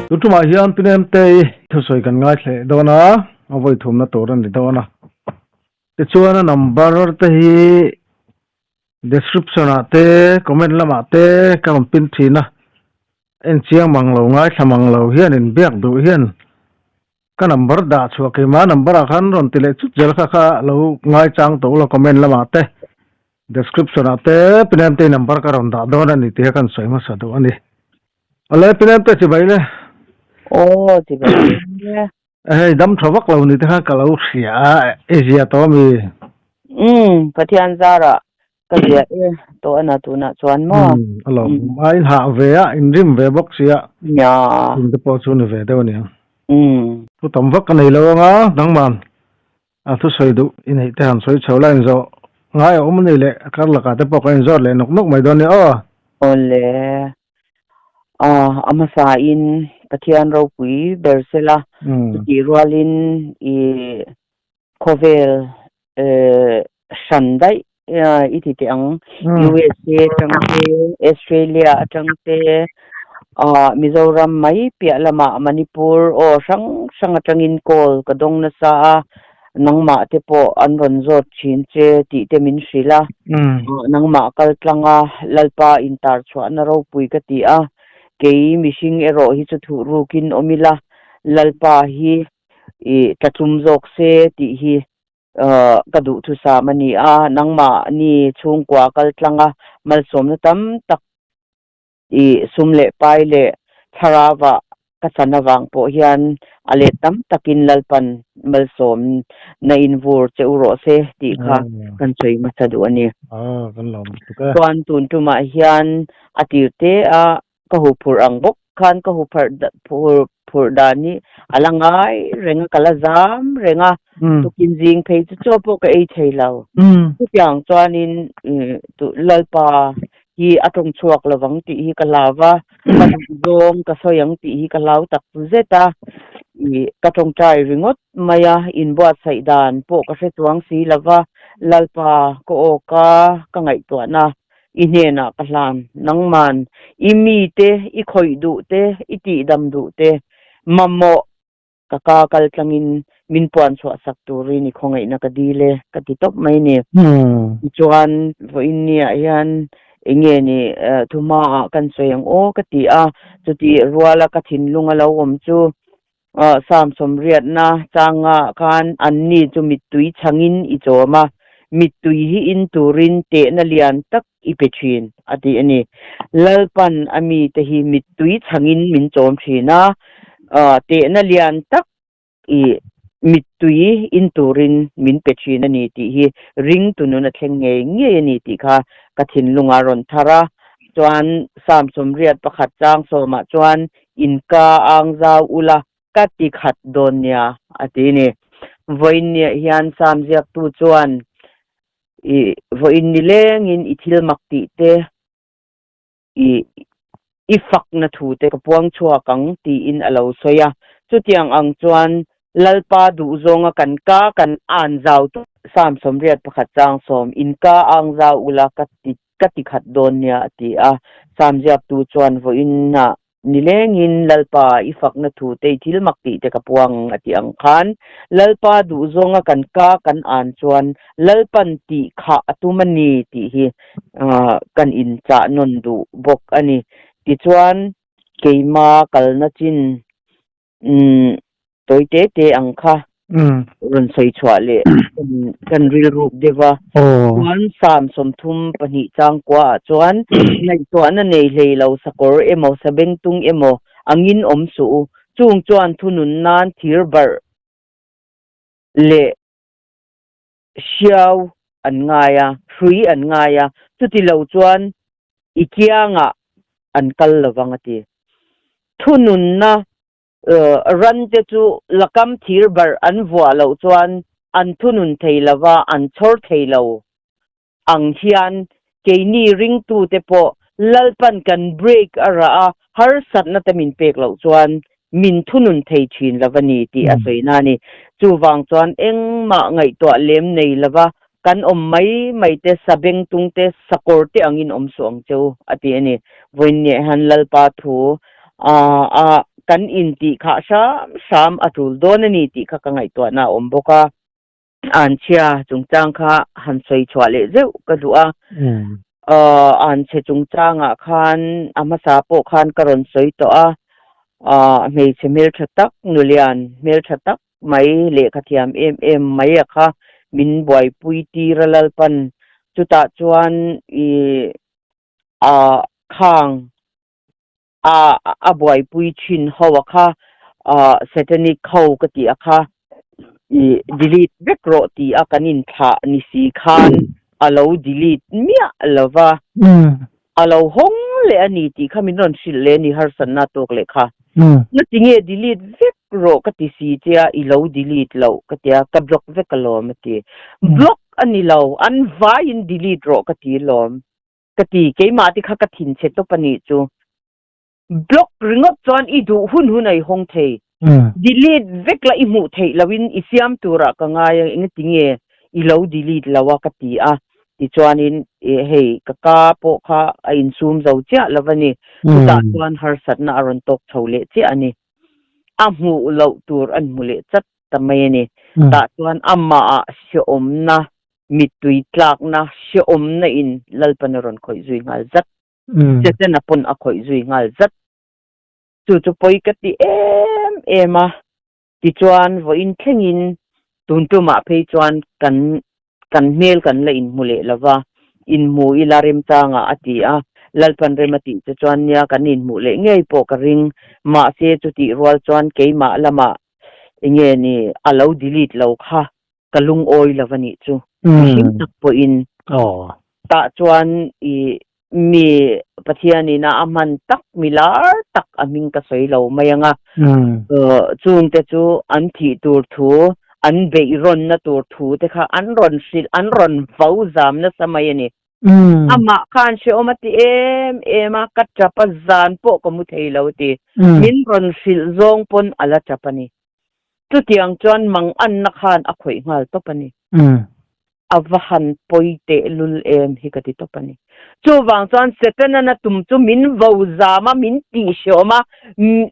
Tun tumah hian Pinemtei thusawi kan ngaithleh dawn a, a vawi thumna tur a ni dawn a. Tichuan a number te hi description ah te comment lamah te ka rawn pin thin a, en chiang mang lo ngaithla mang lo hian inbiak duh hian Ka number dah chhuah keimah number ah khan rawn ti leh chut zel kha kha lo ngaichang tawh ula comment lamah te description ah te Pinemtei number ka rawn dah dawn a ni tih kha kan sawi hmasa duh a ni. Awle Pinemtei chibai le. Aw chibai le. Hei dam tha vak lo ni te kha ka lo hria a i zia tawh a mi? Umm Pathian zarah Ka ziah e, tawh ana tunah chuan maw? Umm, a lo a in hah ve a, in rim ve bawk sia. Nia. In te pawh chu ni ve deuh aniang. Umm. Thu tam vak ka nei lo anga, nangman a thusawi duh i neih te han sawi chho la inzawh ngai a awm a ni leh a kar lakah te pawh ka inzawt leh nawk nawk mai dawn nia aw. Awle. A hmasa in Pathian ropui ber sela, chutih rualin i Khawvel hran daih i ti teh ang. USA atang te, Australia atang te, Mizoram mai piah lamah Manipur aw hrang hrang atangin call ka dawng nasa a, nangmah te pawh an rawn zawt thin che tih te min hrilh a, nangmah kal tlang a Lalpa intar chhuahna ropui ka ti a, kei mihring erawh hi chu thuh rukin awm ila Lalpa hi I tla tlum zawk se tih hi ka duhthusam a ni a, nangmahni chhungkua kal tlang a malsawmna tam tak i sum leh pai leh thlarauah ka chan avang pawh hian a let tam takin Lalpan malsawm na in vur che u rawh se tih kha kan sawi hmasa duh a ni. Chuan tun tumah hian a tir te a Ka hu phurh ang bawk khan ka hu phurh phurh dan hi a la ngai reng a, ka la zam reng a, tukin zing phei chu chaw pawh ka ei thei lo. Chutiang chuanin Lalpa hi a tawng chhuak lovang tih hi ka hlau va, ka duh zawng ka sawi ang tih hi ka hlau tak zet a, ka tawngtai ringawt mai a, inbuatsaih dan pawh ka hre chuang si lo va, Lalpa ka awka ka ngaihtuahna I hnenah ka hlan, nangman i mite i khawih duh te, i tihdam duh te, mamawh ka ka kal tlangin min puan chhuah sak turin i khawngaihna ka dil e, ka ti tawp mai ni. Tichuan, vawiin niah hian enge ni thuhmaah kan sawi ang aw ka ti a, chutih ruala ka thinlung a lo awm chu Sam sawmriatna changa khan anni chu mittui chhangin i chawm a, mittui hi in turin tehna lian tak i pe thin, a ti a ni. Lalpan a mite hi mittui chhangin min chawm thin a, tehna lian tak i mittui in turin min pe thin a ni tih hi ringtu nun a thleng ngei ngei a ni tih kha ka thinlungah a rawn thar a. Chuan Sam sawmriat pakhat chang sawmah chuan In ka ang zau ula ka ti khat dawn nia, a ti ni. Vawiin niah hian Sam ziaktu chuan i vawiin ni lengin i thil mak tih te, i i fakna thu te ka puang chhuak ang tiin a lo sawi a. Chutiang ang chuan Lalpa duh zawnga kan ka kan an zau tu Sam 81 chang 10 In ka ang zau ula ka ti Ka ti khat dawn nia, a ti a. Sam ziaktu chuan vawiinah nilengin Lalpa i fakna thu te i thil mak tih te ka puang a ti ang khan Lalpa duh zawnga kan ka kan an chuan Lalpan tih khah a tum a ni tih hi kan inchah nawn duh bawk a ni. Tichuan keima kalna chin Umm, tawi te te ang kha rawn sawi chhuah leh kan rilruk deuh a. Chuan Sam 32 chang kuaah chuan ngaihtuahna nei hlei lo sakawr emaw sabengtung emaw angin awm suh u. Chung chuan thunun nan thir barh leh hriau an ngai a, hrui an ngai a, chuti lo chuan i kiangah an kal lovang a ti. Thununna ran te chu lakam thir barh an vuah loh chuan an thunun thei lova, an chhawr thei lo ang hian keini ringtute pawh Lalpan kan break a rah a, harsatna te min pek loh chuan. min thunun thei thin lo a ni tih a sawi na a ni. Chuvang chuan engmah ngaihtuah lem nei lova kan awm mai mai te, sabengtung te, sakawr te angin awm suh ang che u, a ti a ni. Vawiinniah hian Lalpa thu a kan intih khah hram hram a tul dawn a ni tih kha ka ngaihtuahna a awm bawk a. Anchhia chungchang kha han sawi chhuah leh zeuh ka duh a. Anchhe chungchangah khan a hmasa pawh khan ka rawn sawi tawh a, hmeichhe hmeltha tak, nulian hmeltha tak mai, lehkha thiam em em mai a kha min buaipui tir a Lalpan. Chutah chuan ih khang a a buaipui thin ho a kha satanic ho ka tih a kha i delete vek rawh tih a kan inthlah ni si khan a lo delete miah lo va, a lo hawng leh a ni tih kha min rawn hrilh leh a ni harsatna tawk leh kha. Ngati nge delete vek rawh ka ti si che a i lo delete loh ka tia ka block vek alawm a ti. Block a ni lo, an vaiin delete rawh ka ti alawm. Ka ti, keimah te kha ka thinchhe tawp a nih chu. Block ringawt chuan i duh hun hun a i hawng thei. Delete vek la i hmuh theih loin i siam turah ka ngai a, engati nge i lo delete lo a ka ti a. Tichuanin hei ka ka pawh kha a insum zo chiah lo a ni. Chutah chuan harsatna a rawn tawk chho leh chiah a ni. A hmuh loh tur an hmu leh chat ta mai a ni. Tah chuan amahah hrehawmna, mittui tlakna, hrehawmna in Lalpan a rawn khawih zui nghal zat. Setana pawn a khawih zui nghal zat. Chu chu pawi ka ti em em a. Tichuan vawiin thlengin tun tumah phei chuan kan kan hmel kan la inhmu leh lo va, inhmu ila remchangah a ti a, Lalpan rem a tih che chuan nia kan inhmuh leh ngei pawh ka ring, mahse chutih rual chuan keimah lamah enge ni a lo delete lo kha ka lungawi lo a nih chu, mihring tak pawhin tah chuan i mi Pathianin a a hman tak mi lar tak a hming ka sawi lo mai ang a, chungte chu an thih tur thu, an beih rawnna tur thu te kha an rawn hrilh, an rawn vo zam nasa mai a ni. Amah khan hrehawm a ti em em a, ka tap a, zan pawh ka mu thei lo ti. Min rawn hrilh zawng pawn a la tap a ni. Chutiang chuan manganna khan a khawih nghal tawp a ni. A va han pawi tehlul em hi ka ti tawp a ni. Chuvang chuan Setana tum chu min vo zam a, min tihhreawm a,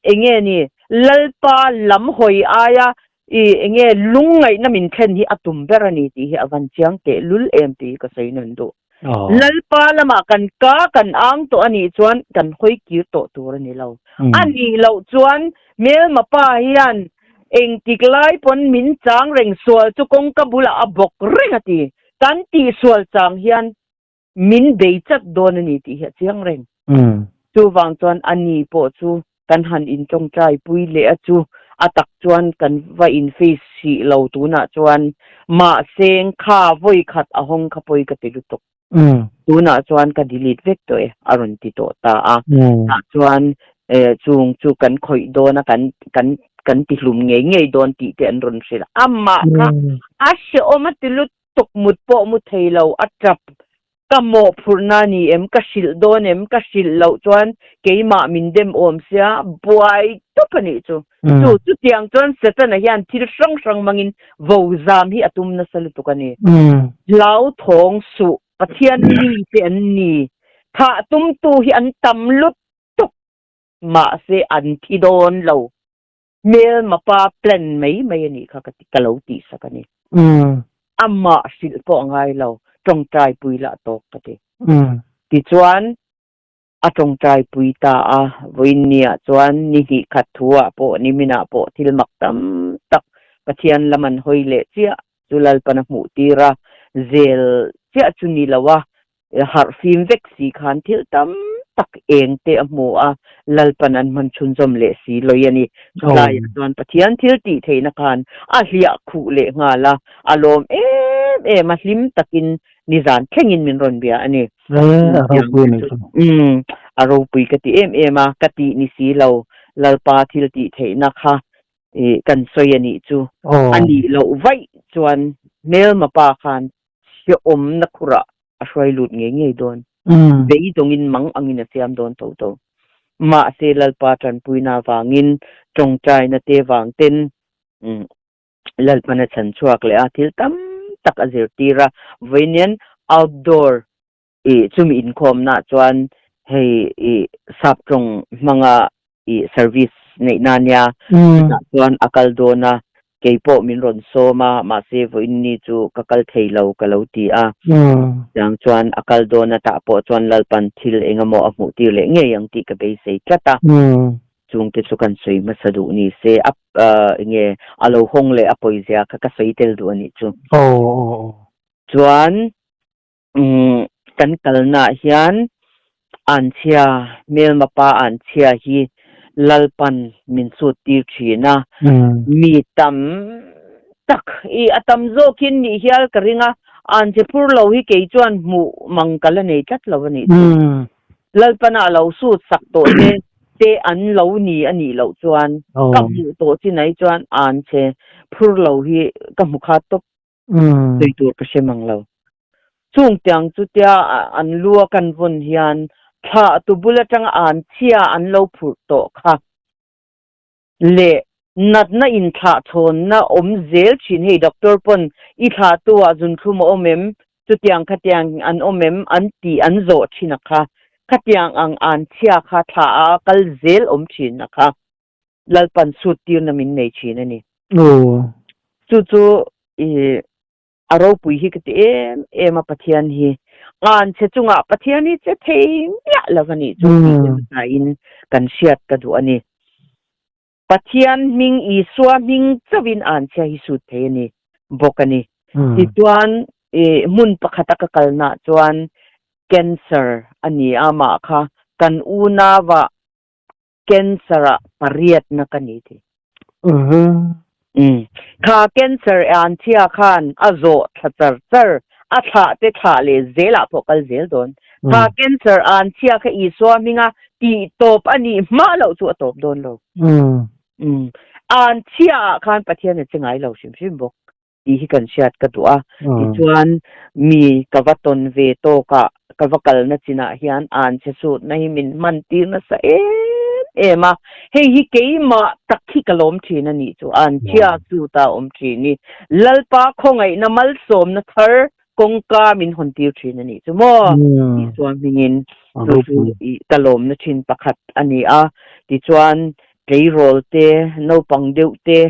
enge ni, Lalpa lam hawi aia i enge lungngaihna min thlen hi a tum ber a ni tih hi a van chiang tehlul em tih hi ka sawi nawn duh. Lalpa lamah kan ka kan ang tawh a nih chuan kan hawi kir tawh tur a ni lo. A nih loh chuan hmelma pa hian Engtik lai pawn min chang reng sual chu kawngka bulah a bawk reng a ti. Kan tih sual chang hian min bei chat dawn a ni tih hi a chiang reng. Chuvang chuan a ni pawh chu kan han intawngtai pui leh a chu a tak chuan kan va in face hrih lo tunah chuan mahse kha vawi khat a hawng kha pawi ka ti lutuk. Tunah chuan ka delete vek tawh e a rawn ti tawh ta a. Tah chuan chung chu kan khawih dawn a, kan kan kan ti hlum ngei ngei dawn tih te an rawn hrilh a. Amah kha a hrehawm a ti lutuk mut pawh mu thei lo a tap. Ka mawhphurhna a ni em, ka hrilh dawn em, ka hrilh loh chuan keimah min dem awm sia buai tawp a nih chu. Chu chutiang chuan Setana hian thil hrang hrang hmangin vo zam hi a tum nasa lutuk a ni. Hlauthawng suh, Pathian mi te an ni. Thah tumtu hi an tam lutuk, mahse an thi dawn lo. Hmelma pa plan mai mai a nih kha ka ti, ka lo tihsak a ni. Amah hrilh pawh a ngai lo, tawngtai pui lah tawk ka ti. Tichuan, A tawngtai pui ta a, vawiinniah chuan ni hnih khat thuah pawh niminah pawh thil mak tam tak Pathian lam an hawi leh chiah chu Lalpan a hmuh tir a, zel chiah chu ni lo a, harh fim vek si khan thil tam tak eng te a hmu a, Lalpan an hman chhunzawm leh si lawih a ni. Chulaiah chuan Pathian thil tih theihna khan a hliah khuh leh nghal a, a lawm em em a, hlim takin nizan thlengin min rawn bia a ni. A ropui a nih chu. Umm, a ropui ka ti em em a, ka tih ni si lo, Lalpa thil tih theihna kha kan sawi a nih chu. A nih loh vaih chuan hmelma pa khan hrehawmna khurah a hruai lut ngei ngei dawn. Beidawngin mang angin a siam dawn tho tho. Mahse Lalpa tanpuina vangin tawngtaina te vang ten Lalpan a chhan chhuak leh a, thil tam tak a zirtir a. Vawiin outdoor i chumi inkhawmna chuan hei i sap tawng hmanga i service neihna nia chutah chuan a kal dawn a, keipawh min rawn sawm a, mahse vawiin ni chu ka kal thei lo ka lo ti a, chutiang chuan a kal dawn a tah pawh chuan Lalpan thil engemaw a hmuh tir leh ngei ang tih ka beisei tlat a, chungte chu kan sawi hmasa duh ni se a enge a lo hawng leh a pawizia kha ka sawi tel duh a nih chu. Chuan Kan kalnaah hian anchhia, hmelma pa anchhia hi Lalpan min chhut tir thin a, mi tam tak i a tam zawkin nih hial ka ring a, anchhe phur lo hi kei chuan hmuh mang ka la nei tlat lo a nih chu. Lalpana a lo sut sak tawh te te an lo ni a nih loh chuan ka hmuh tawh chinai chuan anchhe phur lo hi ka hmu khat tawp. Sawi tur ka hre mang lo. Chung tiang chu tia an lu a kan vawn hian thla tu bul atanga an chhia an lo phurh tawh kha leh natna inthlah chhawnna awm zel thin hei doctor pawn i thlah tu ah zunthlum a awm em chutiang khatiang an awm em an tih an zawh thin a kha khatiang ang an chhia kha thlah a kal zel awm thin a kha. Lalpan sut tirna min nei thin a ni. Chu chu i a ropui hi ka ti em em a Pathian hi. Ngan che chungah Pathian hi che thei miah lo a nih chu tih te hmasain kan hriat ka duh a ni. Pathian hming Isua hming chauhin anchhia hi sut thei a ni bawk a ni. Tichuan i hmun pakhata ka kalnaah chuan cancer a ni a mah kha kan unauah Cancer ah pariatna ka ni ti. Umm. Kha cancer an chhia khan a zawh thla char char, a thlah te thlah leh zel ah pawh kal zel dawn. Kha cancer an chhia kha Isua hminga tih tawp a nih hma loh chu a tawp dawn lo. Umm. An chhia ah khan Pathian a che ngai lo hrim hrim bawk. tih hi kan hriat ka duh a. Tichuan, mi ka va tawn ve tawkah, ka va kalna chinah hian an che sutna hi min hman tir nasa em em a. Hei hi keimah tak hi ka lawm thin a nih chu, an chhia suta awm thin hi. Lalpa khawngaihna malsawmna thar kawngka min hawn tir thin a nih chu maw? Isua hmingin chu chu ka lawmna thin pakhat a ni a. Tichuan, tleirawl te, naupang deuh te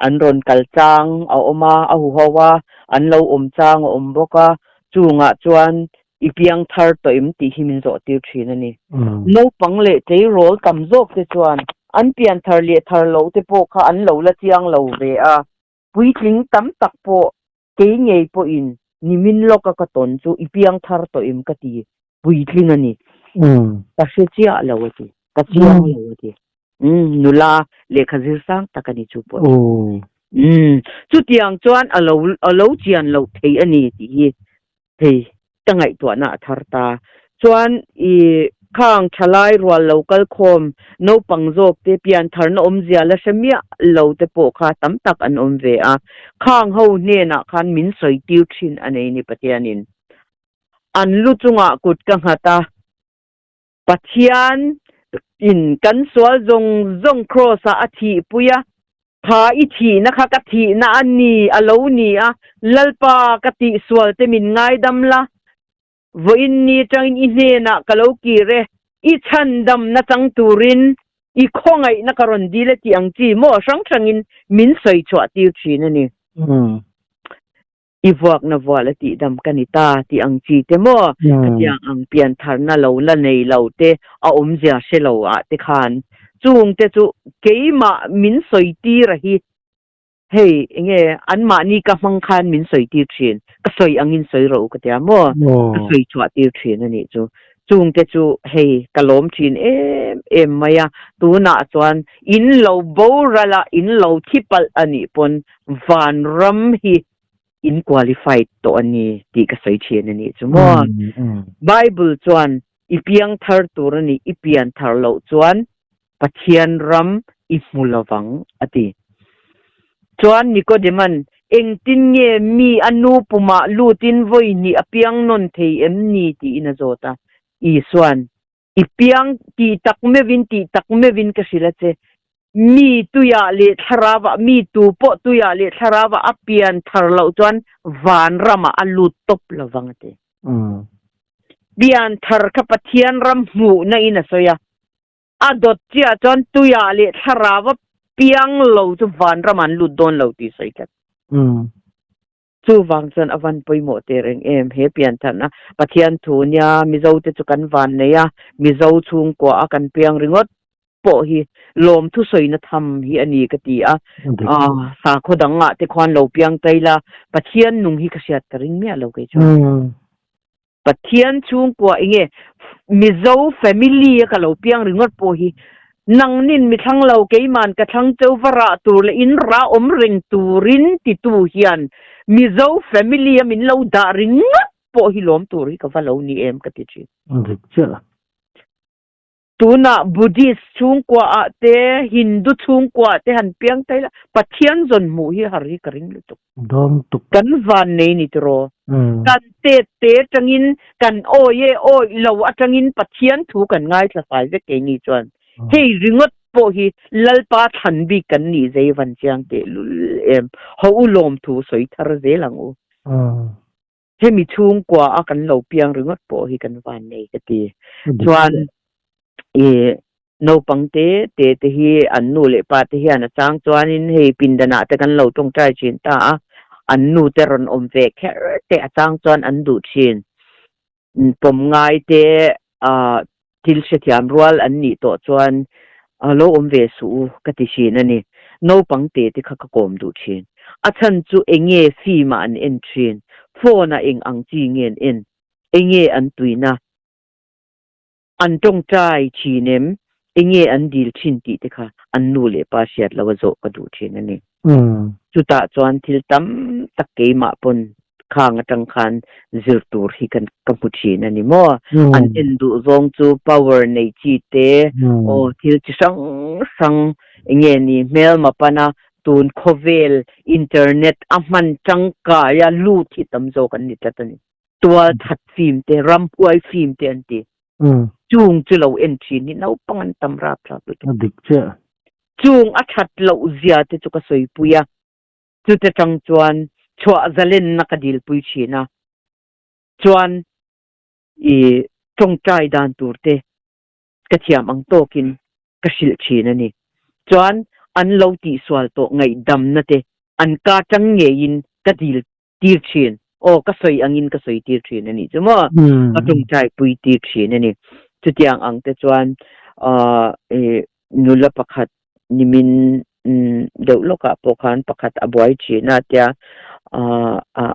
an rawn kal chang a awm a, a huho a, an lo awm chang a awm bawk a, chungah chuan i piang thar tawh em tih hi min zawh tir thin a ni. Naupang leh tleirawl tam zawk te chuan an pian thar leh thar loh te pawh kha an lo la chiang lo ve a, puitling tam tak pawh kei ngei pawhin nimin lawka ka tawn chu i piang thar tawh em ka ti puitling a ni. Ka hre chiah lo a ti. Ka chiang lo a ti. Umm nula lehkha zir sang tak a ni chu pawh. Umm chutiang chuan a lo a lo chian loh thei a ni tih hi hei ka ngaihtuahna a thar ta. Chuan i khang thalai rual lo kal khawm naupang zawk te pian tharna awmzia la hre miah lo te pawh kha tam tak an awm ve a. Khang ho hnenah khan min sawi tir thin a nei ni Pathianin. An lu chungah kut ka nghat a, Pathian in kan sual zawng zawng Kraws ah a thihpui a, Tha i thihna kha ka thihna a ni, a lo ni a, Lalpa ka tihsual te min ngaidam la, vawiin ni atangin i hnenah ka lo kir e, i chhandamna chang turin i khawngaihna ka rawn dil e tih ang chi maw hrang hrangin min sawi chhuah tir thin a ni. I vuakna vual a tihdam ka ni ta tih ang chi te maw? Khatiang ang piantharna lo la nei lo te a awmzia hre lo ah te khan chung te chu keimah min sawi tir a hi hei enge anmahni ka hmang khan min sawi tir thin ka sawi angin sawi rawh u ka tia maw ka sawi chhuah tir thin a nih chu chung te chu hei ka lawm thin em em mai a tunah chuan in lo boral a in lo thi palh a nih pawn vanram hi in qualified tawh a ni tih ka sawi thin a nih chu maw. Bible chuan i piang thar tur a ni, i pian thar loh chuan Pathian ram i hmu lovang a ti. Chuan Nicodeman engtin nge mi a nu pumah lutin vawi hnih a piang nawn thei em ni tiin a zawt a. Isuan. I piang tih tak meuhin tih tak meuhin ka hrilh a che. Mi tuiah leh thlarauah, mi tu pawh tuiah leh thlarauah a pian thar loh chuan vanramah a lut tawp lo vang a ti. Pian thar kha Pathian ram hmuhna in a sawi a. A dawt chiah chuan tuiah leh thlarauva piang lo chu vanramah an lut dawn lo tih sawi tlat. Chuvang chuan a van pawimawh teh reng em he piantharna Pathian thu nia Mizo te chu kan van nei a, Mizo chhungkua a kan piang ringawt pawh hi lawmthu sawina tham hi a ni ka ti a, sakhaw dangah te khuan lo piang tai la Pathian nung hi ka hriat ka ring miah lo kei chuan. Pathian chhungkua enge Mizo family a ka lo piang ringawt pawh hi nangnin mi thlang lo keiman ka thlang cheu va rah tur leh in rah awm reng turin titu hian Mizo family a min lo dah ringawt pawh hi lawm tur hi ka va lo ni em ka ti thin. Dik chiah. Tunah Buddhist chhungkua ah te Hindu chhungkua ah te han piang thei la, Pathian zawn hmuh hi har hi ka ring lutuk. Dawm tuk. Kan van nei ni tiraw. Kan tet te atangin kan awi e awi lo atangin Pathian thu kan ngaithla fai vek keini chuan. Hei ringawt pawh hi Lalpa thlan bik kan nih zei van chiang teh lul em. Ho u lawm thu sawi thar zel ang u. Hemi chhungkua a kan lo piang ringawt pawh hi kan van nei ka ti. Chuan i naupang te te te hi an nu leh pa te hian a chang chuanin hei pindanah te kan lo tawngtai thin ta a, an nu te rawn awm ve kher te a chang chuan an duh thin. Pawm ngai te thil hrethiam rual an nih tawh chuan lo awm ve suh u ka ti thin a ni. Naupang te te kha ka kawm duh thin. A chhan chu enge film ah an en thin, phone ah eng ang chi nge an en, enge an tuina, an tawngtai thin em, enge an dil thin tih te kha an nu leh pa hriat lo a zawh ka duh thin a ni. Chutah chuan thil tam tak keimah pawn khang atang khan zir tur hi kan ka hmu thin a ni maw? An en duh zawng chu power nei chi te, aw thil chi hrang hrang enge ni hmelma pana tun khawvel internet a hman tangkai a lut hi tam zawk an ni tlat a ni. Tual that film te, ramhuai film te an ti. Chung chu lo en thin hi naupang an tam rapthlak lutuk. A dik chiah. Chung a that loh zia te chu ka sawipui a. Chute tang chuan chhuah zalenna ka dilpui thin a, chuan i tawngtai dan tur te ka thiam ang tawkin ka hrilh thin a ni. Chuan an lo tihsual tawh ngaihdamna te an ka tang ngeiin ka dil tir thin. Aw, ka sawi angin ka sawi tir thin a nih chu maw? Ka tawngtai pui tir thin a ni. Chutiang ang te chuan i nula pakhat nimin deuh lawkah pawh khan pakhat a buai thin a tia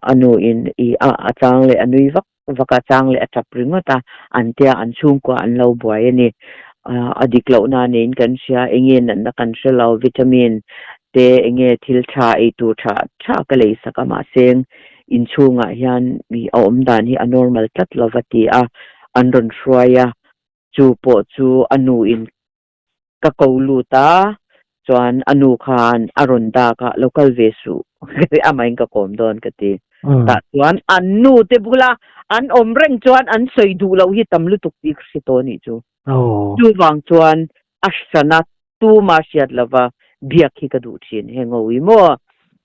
a nu in i a chang leh a nui vak vak a chang leh a tap ringawt a an tia an chhungkua an lo buai a ni. A dik loh na niin kan hria enge natna kan hre lo vitamin te enge thil tha ei tur tha tha ka lei sak a mahse inchhungah hian a awm dan hi a normal tlat lo va ti a an rawn hruai a chu pawh chu a nu in ka ko lut a, chuan a nu khan a rawn dak a, lo kal ve suh ka ti, amahin ka kawm dawn ka ti. Tah chuan an nu te bula an awm reng chuan an sawi duh loh hi tam lutuk tih ka hre tawh a nih chu. Chuvang chuan a hrana tuma hriat lova biak hi ka duh thin, he ngo hi maw?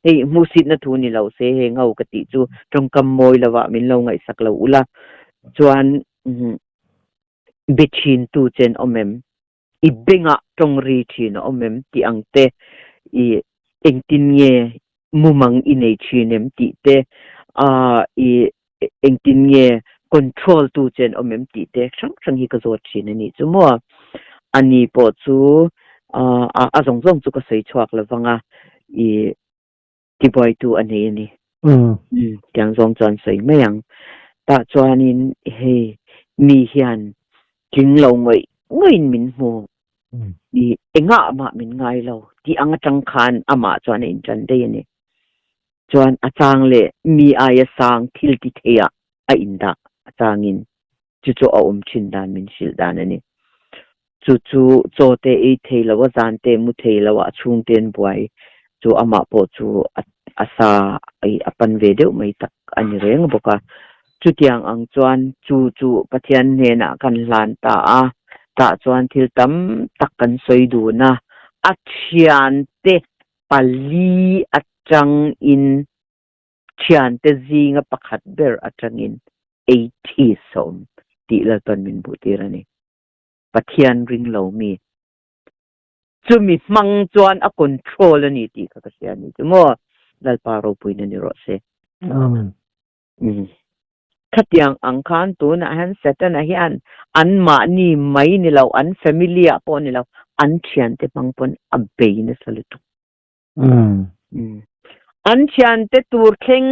Hei hmuhsitna thu ni lo se he ngo ka tih chu tawngkam mawi lovah min lo ngaihsak lo ula, chuan Be thin tu chen awm em? I bengah tawng ri thin a awm em? Tih ang te, i engtin nge mumang i nei thin em tih te, i engtin nge control tu chen awm em tih te hrang hrang hi ka zawt thin a nih chu maw. Ani pawh chu a zawng zawng chu ka sawi chhuak lo vang a, i tibuaitu a nei a ni. Tiang zawng chuan sawi mai ang. Tah chuanin hei mi hian tling lo ngawih ngawih min hmu. I engah mah min ngai lo tih ang atang khan amah chuan a intan daih a ni. Chuan a chang leh mi aia sang thil ti theiah a indah a changin chu chu a awm thin dan min hrilh dan a ni. Chu chu chaw te ei thei lo a, zan te mu thei lo a, a chhung te an buai chu amah pawh chu a sa a pan ve deuh mai tak a ni reng bawk a. Chutiang ang chuan chu chu Pathian hnenah kan hlan ta a. Tah chuan thil tam tak kan sawi dun a, a thiante pali atangin thiante zinga pakhat ber atangin atheist a awm tih Lalpan min buhtir a ni. Pathian ring lo mi. Chumi hmang chuan a control a ni tih kha ka hria a ni chu maw? Lalpa ropuina ni rawh se. Amen. Khatiang ang khan tunah hian Setana hian anmahni mai ni lo, an family ah pawh ni lo, an thiante hmang pawn a bei nasa lutuk. An thiante tur thleng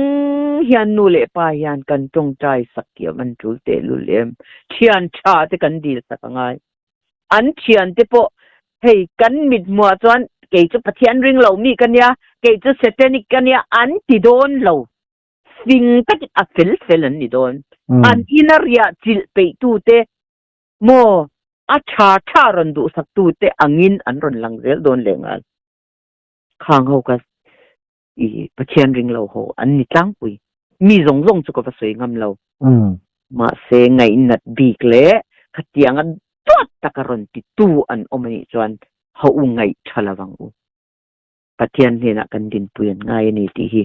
hian nu leh pa hian kan tawngtai sak kiam an tul tehlul em? Thian tha te kan dil sak a ngai. An thiante pawh hei kan mithmuah chuan kei chu Pathian ring lo mi ka nia, kei chu Satanic ka nia an ti dawn lo. Fing takin a fel fel an ni dawn. An ina riah chilh peihtute maw a tha tha rawn duhsaktute angin an rawn lang zel dawn leh nghal. Khang ho ka i Pathian ring lo ho an ni tlangpui. Mi zawng zawng chu ka va sawi ngam lo. Mahse ngaihnat bik leh khatianga duat taka rawn titu an awm anih chuan ho u ngaih tha lo ang u. Pathian hnenah kan dinpui an ngai a ni tih hi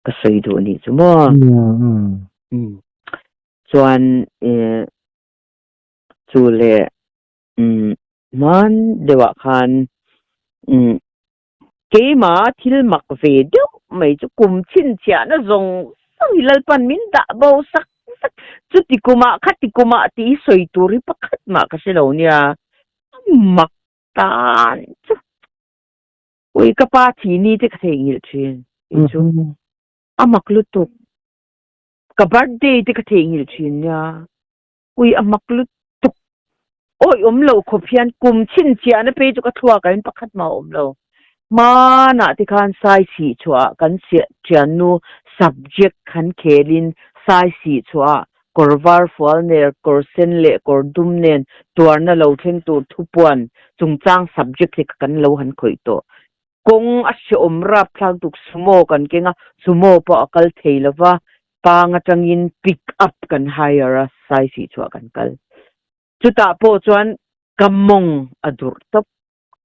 ka sawi duh a nih chu maw. Chuan chu leh hman deuhah khan keimah thil mak ve deuh mai chu kum chhinchhiahna zawng zawng hi Lalpan min dah bo sak sak. Chuti kumah khati kumah tih hi sawi tur hi pakhat mah ka hre lo nia. A mak tan chu. Ui ka pa thi ni te ka theihnghilh thin tih chu a mak lutuk. Ka birthday te ka theihnghilh thin nia. Ui a mak lutuk. Awi awm lo khawp hian kum chhinchhiahna phei chu ka thluak ah hian pakhat mah a awm lo. Hmanah te khan sai sih chhuah ah kan thiannu subject han khel in sai sih chhuah ah kawr var fual ner, kawr sen leh kawr dum nen tuarna lo thleng tur thupuan chungchang subject hi kan lo han khawih tawh. Kawng a hrehawm rapthlak tuk sumo kan keng a, sumo pawh a kal thei lo va, pang atangin pick up kan hire a, sai sih chhuah kan kal. Chutah pawh chuan ka mawng a durh tawp,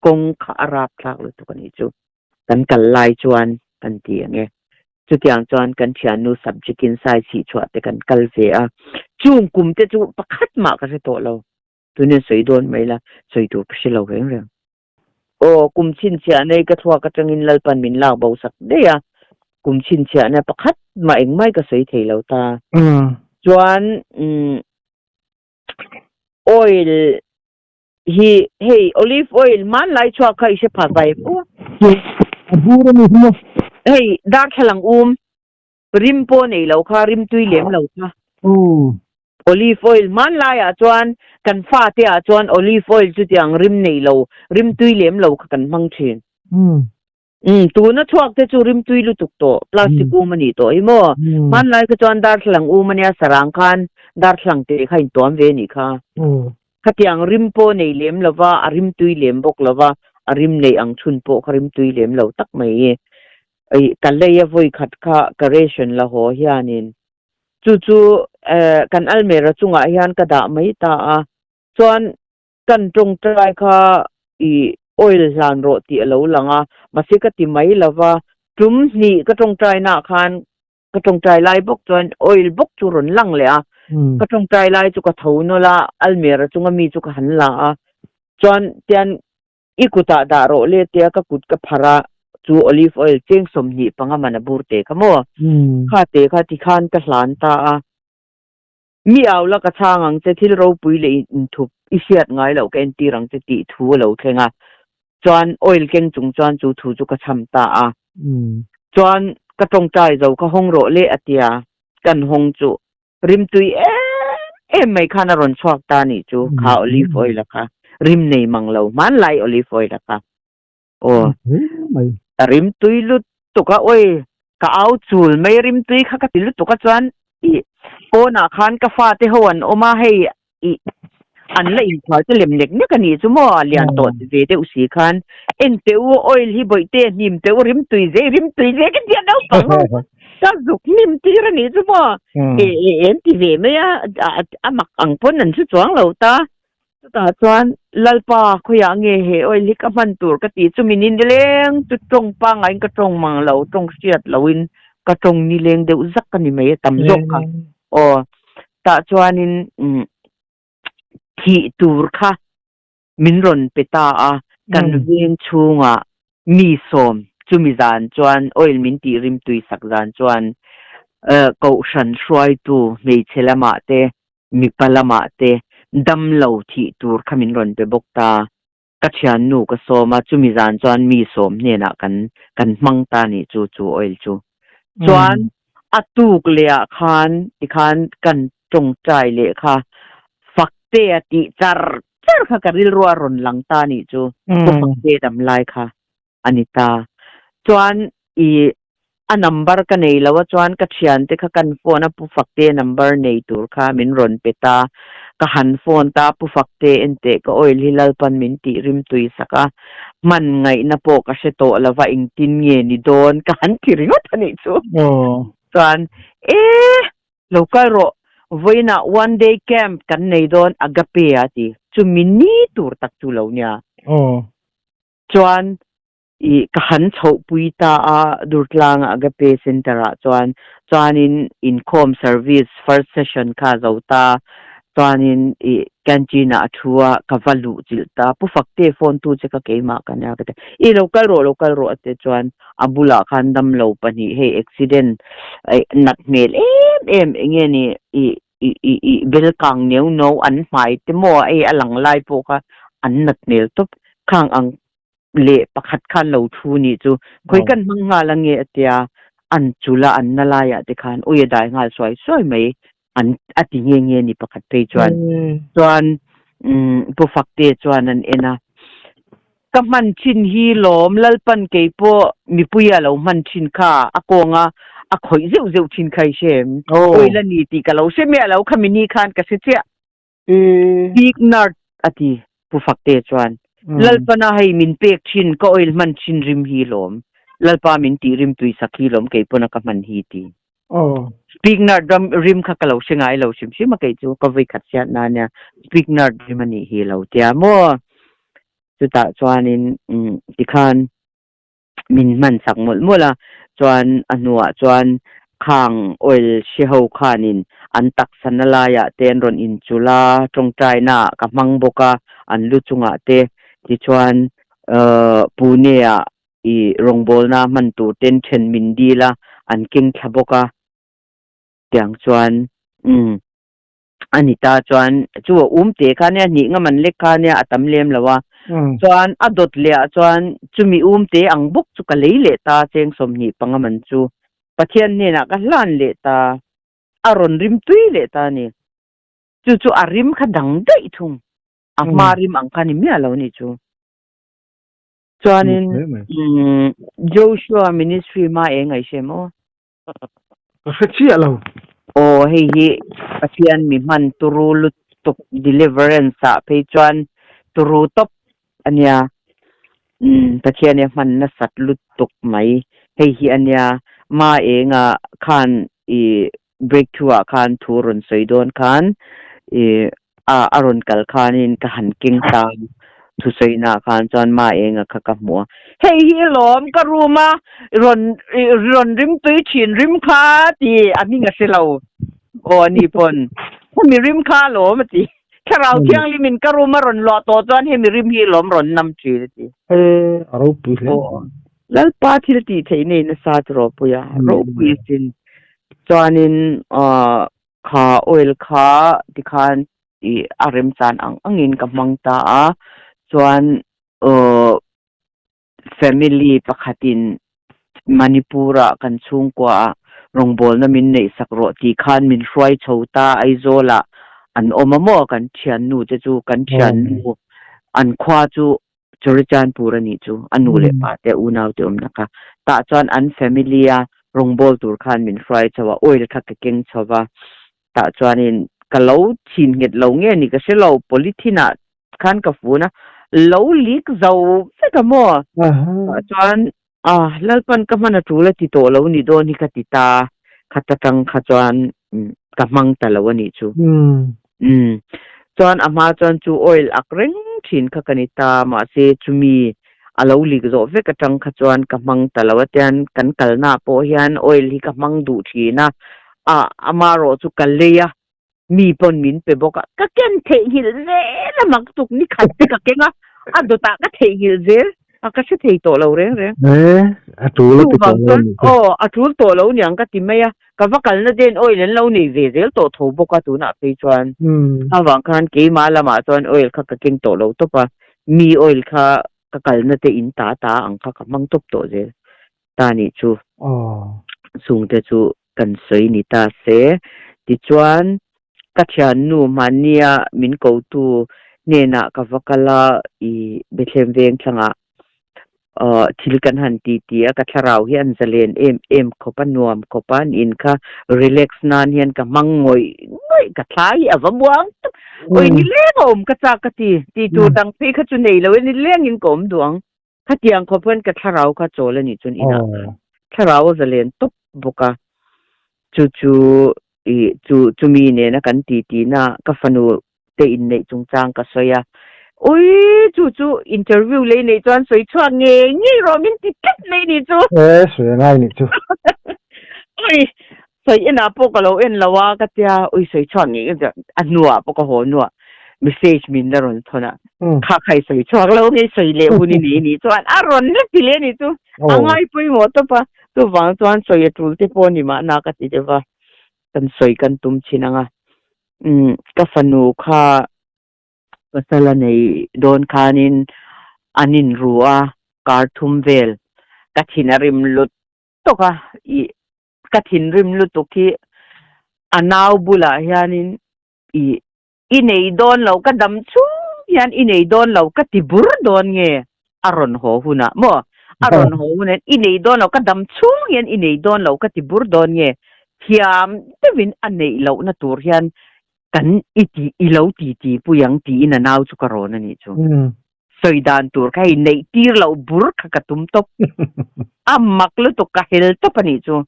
kawng kha a rapthlak lutuk a nih chu. Kan kal lai chuan kan ti ang e. Chutiang chuan kan thiannu subject in sai chhihchhuah te kan kal ve a. Chung kum te chu pakhat mah ka hre tawh lo. Tunin sawi dawn mai la, sawi tur ka hre lo reng reng. Aw, kum chhinchhiah nei ka thluak atangin Lalpan min lak bo sak daih a. Kum chhinchhiahna pakhat mah engmai ka sawi thei lo ta. Chuan, umm, oil Hi hei olive oil hmanlai chhuak kha i hre pha vai fu. A bur a ni hi maw? Hei darthlalang um rim pawh nei lo kha rim tui lem lo kha. Olive oil hmanlai ah chuan kan fate ah chuan olive oil chutiang rim nei lo rim tui lem lo kha kan hmang thin. Umm tuna chhuak te chu rimtui lutuk tawh plastic um a nih tawh hi maw hmanlai kha chuan darthlalang um ania sarang khan darthlalang te kha intuam ve anih kha khatiang rim pawh nei lem lova a rimtui lem bawk lova a rim neih ang chhun pawh kha rimtui lem lo tak mai hi ih ka lei a vawi khat kha ka ration la haw hianin chu chu eh kan almera chungah hian ka dah mai ta a chuan Kan tawngtai kha i oil hlan rawh tih a lo lang a, mahse ka ti mai lo va, tum hnih ka tawngtai naah khan ka tawngtai lai bawk chuan oil bawk chu rawn lang leh a, ka tawngtai lai chu ka tho nawlh a, almera chunga mi chu ka han la a, chuan tian i kutah dah rawh le tia ka kut ka pharh a, chu olive oil cheng 25 man a bur te kha maw, kha te kha tikhan ka hlan ta a. Mi au la ka chhang ang che, thil ropui leh inthup i hriat ngai loh ka entir ang che tih thu a lo thleng a. Chuan oil keng chung chuan chu thu chu ka chham ta a. Chuan ka tawngtai zo ka hawng rawh le a tia, kan hawng chu rimtui em em mai khan a rawn chhuak ta nih chu, kha olive oil a kha rim nei mang lo, hmanlai olive oil a kha. Aw, a rimtui lutuk a, awi ka au chul mai rimtui kha ka ti lutuk a chuan ih pawnah khan ka fate ho an awm a, hei ih an la inphual te lem nek nek a nih chu maw a lian tawh ve deuh si khan en teh u oil hi bawihte hnim teh u rimtui zeh rimtui zeh ka tia naupang ho ka zuk hnim tir a nih chu maw e e en ti ve mai a a mak ang pawn an hre chuang lo ta. Chutah chuan Lalpa khawiah nge he oil hi ka hman tur ka tih chu min inleng chu tawng pangaiin ka tawng mang lo, tawng hriat loin ka tawng nileng deuh zak a ni mai a tam zawk kha. Aw tah chuanin thih tur kha min rawn pe ta a, kan veng chhungah mi sawm chumi zan chuan oil min tih rim tui sak zan chuan kohhran hruaitu hmeichhe lamah te mipa lamah te damlo thih tur kha min rawn pe bawk ta. Ka thiannu ka sawm a, chumi zan chuan mi sawm hnenah kan kan hmang ta nih chu chu oil chu. Chuan a tuk leh ah khan tikhan kan tawngtai leh kha Fakte a tih char char kha ka rilru a rawn lang ta nih chu. Pu Fakte dam lai kha a ni ta. Chuan i a number ka nei lo a chuan ka thiante kha kan phone a Pu Fakte number nei tur kha min rawn pe ta. Ka han phone ta Pu Fakte enteh ka oil hi Lalpan min tih rim tui sak a, hman ngaihna pawh ka hre tawh lo va engtin nge ni dawn ka han ti ringawt a nih chu. Chuan e lo kal rawh vawiinah one day camp kan nei dawn Agape a ti. Chumi ni tur tak chu lo nia. Chuan i ka han chhohpui ta a Durtlanga Agape Centre ah chuan chuanin inkhawm service first session kha a zo ta chuanin i canteen ah a thu a ka va luh chilh ta Pu Fakte phone tu che kha keimah ka nia ka ti i lo kal rawh lo kal rawh a ti chuan a bulah khan damlo pahnih hei accident nat hmel em em enge ni i i i i bel kang neu no an hmai te maw hei a lang lai pawh kha an nat hmel tawp khang ang leh pakhat khan lo thu nih chu khawi kan hmang nghal ange a tia an chula an na laiah te khan ui a dai nghal suai suai mai an a ti nge nge ni pakhat phei chuan chuan Pu Fakte chuan an en a ka hman thin hi lawm Lalpan kei pawh mipuia lo hman thin kha a kawnga a khawih zeuh zeuh thin kha i hre em oil a ni tih ka lo hre miah lo khami ni khan ka hre chiah Big nerd a ti Pu Fakte chuan. Lalpana hei min pek thin ka oil hman thin rim hi lawm. Lalpa min tih rim tui sak hi lawm kei pawn a ka hman hi ti. Big nerd ram rim kha ka lo hre ngai lo hrim hrim a kei chu ka vawi khat hriat na nia big nerd rim a nih hi lo tia maw. Chutah chuanin tikhan min hman sak mawlh mawlh a, chuan a hnuah chuan khang oil hre ho khanin an taksa na laiah te an rawn inchulh a, tawngtaina ah ka hmang bawk a, an lu chungah te tichuan uhh Pune ah ih rawngbawlna hman tur ten then min dil a, an keng thla bawk a, tiang chuan umm. A ni ta chuan chu a um te kha nia hnih ngam an lek kha nia a tam lem lo a chuan a dawt leh ah chuan chumi um te ang bawk chu ka lei leh ta cheng 25 man chu Pathian hnenah ka hlan leh ta a rawn rim tui leh ta a ni chu chu a rim kha dang daih thung a hma rim ang kha ni miah lo ni chu chuanin Joshua ministry hma eng a i hre maw? Ka hre chiah lo. Aw hei hi Pathian mi hman turu lutuk deliverance ah phei chuan turu tawp ania umm Pathian hi a hman nasat lutuk mai hei hi ania ma enga khan i breakthrough ah khan thu rawn sawi dawn khan i a a rawn kal khanin ka han keng ta thusawi ah khan chuan ma enga kha ka hmu a hei hi lawm ka room a rawn rawn rim tui thin rim kha ti a hming a hre lo aw ani pawn hemi rim kha lawm a ti thlarau thianghlim in ka room a rawn luah tawh chuan hemi rim hi lawm rawn nam thin a ti e a ropui hle Lalpa thil tih theih nei nasa chu ropui a ropui sin chuanin ah Kha oil kha tikhan i a remchan ang angin ka hmang ta a, chuan uhh family pakhatin Manipur-ah kan chhungkuaah rawngbawlna min neihsak rawh tih khan min hruai chho ta Aizawl-ah an awm a maw kan thiannu te chu kan thiannu an khua chu Churachandpur a nih chu a nu leh pa te unau te awmna kha tah chuan an family a rawngbawl tur khan min hruai chho a oil kha ka keng chho va tah chuanin ka lo chhin nghet lo nge ni ka hre lo polythene ah khan ka fun a lo leak zo vek a maw tah chuan a Lalpan ka hman a tul a ti tawh lo ni dawn hi ka ti ta khat atang kha chuan ka hmang ta lo a nih chu. Chuan a hma chuan chu oil ak reng thin kha ka ni ta, mahse chumi a lo lik zawh vek atang kha chuan ka hmang ta lo a, tian kan kalna ah pawh hian oil hi ka hmang duh thin a, a amarawh chu ka lei a, mi pawn min pe bawk a, ka ken theihnghilh zel a mak tuk ni khat te ka keng a, a dawtah ka theihnghilh zel a, ka hre thei tawh lo reng reng. E, a tul a ti tawh lo Chuvang chuan aw a tul tawh lo niang ka ti mai a, Ka va kalna ten oil an lo nei ve zel tawh tho bawk a tunah phei chuan. Avang khan keimah lamah chuan oil kha ka keng tawh lo tawp a, mi oil kha ka kalna te in ta ta ang kha ka hmang tawp tawh zel ta nih chu. Chungte chu kan sawi ni ta se. Tichuan ka thiannu hmannia min kotu hnenah ka va kal a i Bethlehem Vengthlangah Aw thil kan han ti ti a, ka thlarau hi an zalen em em khawp a, nuam khawp a, an in kha relax nan hian ka hmang ngawih ngawih, ka thla hi a va muang tak, awi nileng a awm ka chak ka ti, ti tur dang phei kha chu nei lo e, nilengin ka awm duh ang, khatiang khawp hian ka thlarau kha chawl a nih chuan inah thlarau a zalen tawp bawk a, chu chu ih chu chumi nena kan ti ti na ka fanu te inneih chungchang ka sawi a, ui chu chu interview lei neih chuan sawi chhuak ngei ngei rawh min ti tlat mai ni chu. E sawi a ngai nih chu. Ui sawi enah pawh ka lo en lo a ka tia ui sawi chhuak ngei ngei a hnuah pawh ka haw hnuah message min la rawn thawn a, kha kha i sawi chhuak lo nge sawi leh hun i nei nih chuan a rawn la ti leh nih chu a ngai pawimawh tawp a, chuvang chuan sawi a tul te pawh ni mahna ka ti deuh va. kan sawi kan tum thin ang a, umm ka fanu kha pasal a nei dawn khanin an inru a, kar thum vel ka thin a rim lut tawk a, ih ka thinrim lutuk hi a nau bulah hianin ih I nei dawn lo ka dam chung hian i nei dawn lo ka ti bur dawn nge a rawn haw hunah maw? A rawn haw hunah i nei dawn lo ka dam chung hian i nei dawn lo ka ti bur dawn nge? Thiam deuhin a neih lohna tur hian kan i ti i lo ti ti pui ang tiin a nau chu ka rawn a nih chu. Sawi dan tur kha hei neih tir loh bur kha ka tum tawp. A mak lutuk ka hel tawp a nih chu.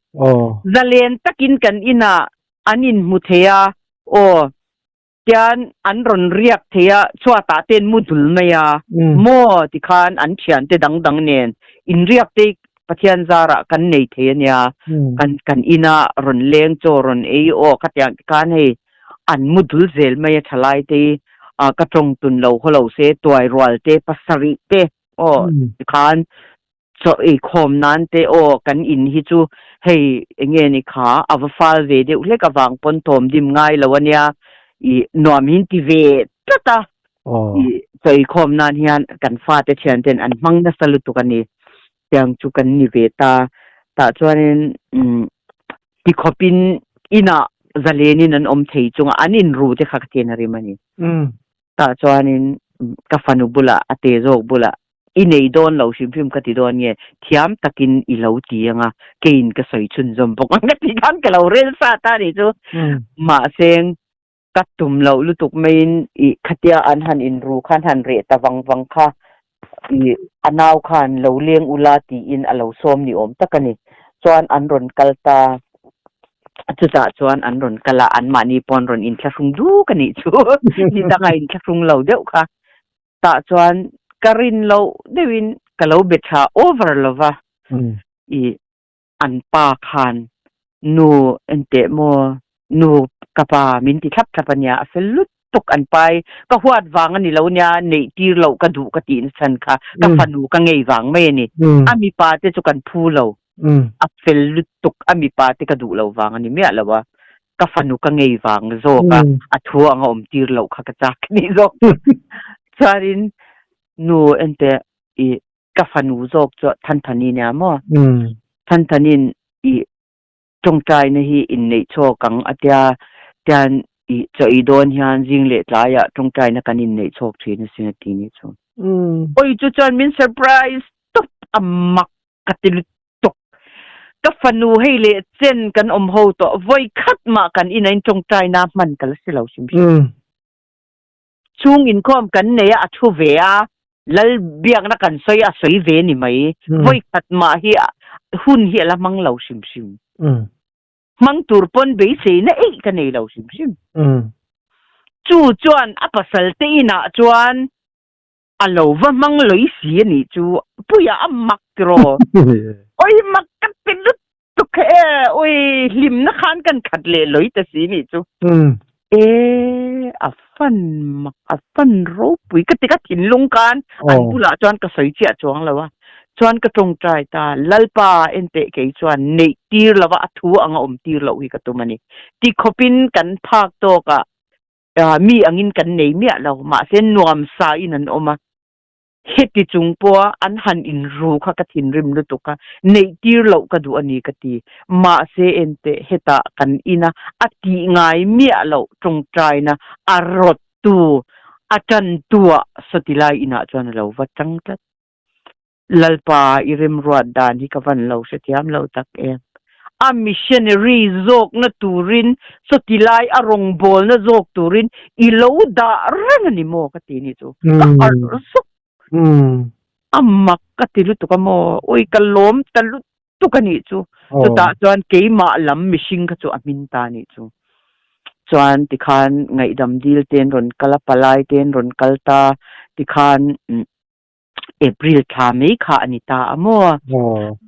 Zalen takin kan inah an inhmu thei a, aw, tian an rawn riak thei a, chhuatah te an mu dul mai a, maw tikhan an thiante dang dang nen inriak te Pathian zarah kan nei thei a nia, kan kan ina rawn leng chaw rawn ei aw khatiang tikhan hei an mu dul zel mai a thalai te hi ka tawng tun lo haw lo se tuai rual te pasarih te aw tikhan Chaw eikhawm nan te aw kan in hi chu hei enge ni kha a va fal ve deuh hlek avang pawn thawm dim ngai lo ania i nuam hin ti ve tlat a i chaw eikhawm nan hian kan fate thian ten an hmang nasa lutuk ani tiang chu kan ni ve ta tah chuanin umm tikhawpin inah zalenin an awm thei chunga an inru te kha ka thian a rim ani tah chuanin ka fanu bulah a te zawk bulah I nei dawn lo hrim hrim ka ti dawn nge, thiam takin i lo ti ang a, keiin ka sawi chhunzawm bawk ang ka ti khan ka lo rel sa ta nih chu. Mahse, ka tum loh lutuk maiin i khatia an han inru khan han reh ta vang vang kha i a nau khan lo leng ula tiin a lo sawm ni awm tak a ni. Chuan an rawn kal ta, chutah chuan an rawn kal a, anmahni pawh an rawn inthlahrung duk a nih chu, ni danga inthlahrung lo deuh kha. Tah chuan ka rin loh deuhin ka lo be tha over lo va, i an pa khan nu enteh maw nu ka pa min ti thlap thlap a nia, a fel lutuk an pa i ka huat vang a ni lo nia, neih tir loh ka duh ka tih nachhan kha ka fanu ka ngei vang mai a ni, a mipa te chu kan phu lo, a fel lutuk a mipa te ka duh lo vang a ni miah lo a, ka fanu ka ngei vang zawk a, a thu anga awm tir loh kha ka chak a nih zawk. Chuanin nu enteh i ka fanu zawk chu Thanthani nia maw? Thanthani'n i tawngtaina hi inneih chhawk ang a tia, tian i chaw ei dawn hian zing leh tlaiah tawngtaina kan inneih chhawk thin asin a ti nih chu. Awi chu chuan min surprise tawp a mak ka ti lutuk. Tuk. Ka fanu hei leh chen kan awm ho tawh vawi khat mah kan ina in tawngtaina hman ka la si lo hrim hrim. Chung inkhawm kan nei a, a thu ve a, lal biakna kan sawi a, a sawi ve ni mai. Vawi khat mah hi hun hi a la hmang lo hrim hrim. Hmang tur pawn beiseina eih ka nei lo hrim hrim. Chu chuan a pasal te inah chuan a lo va hmang lawih si a nih chu. Puia a mak tiraw? Oi mak ka ti lutuk kha e, oi hlimna khan kan khat leh lawih ta si nih chu. E a fan mak a fan ropui ka ti ka thinlung khan an bulah chuan ka sawi chiah chuang lo a. Chuan ka tawngtai ta, Lalpa enteh kei chuan neih tir lova a thu anga awm tir loh hi ka tum a ni. Ti khawpin kan phak tawkah mi angin kan nei miah lo, mahse nuam sain an awm a. Heti chung pawha an han inru kha ka thinrim lutuk a, neih tir loh ka duh a ni ka ti. Mahse enteh hetah kan ina a tih ngai miah loh tawngtaina a rawttu, a tantuah sawti lai inah chuan a lo va tang tlat. Lalpa i remruat dan hi ka van lo hrethiam lo tak em. A missionary zawkna turin sawti lai a rawngbawlna zawk turin i lo dah reng a ni maw ka ti ni chu. Ka harh zuk. A mak ka ti lutuk a maw. Ui ka lawm ta lutuk a nih chu. Chutah chuan keimah lam mihring kha chu a hmin ta a nih chu. Chuan tikhan ngaihdam dil ten rawn kal a, palai ten rawn kal ta tikhan April thla mai kha a ni ta a maw?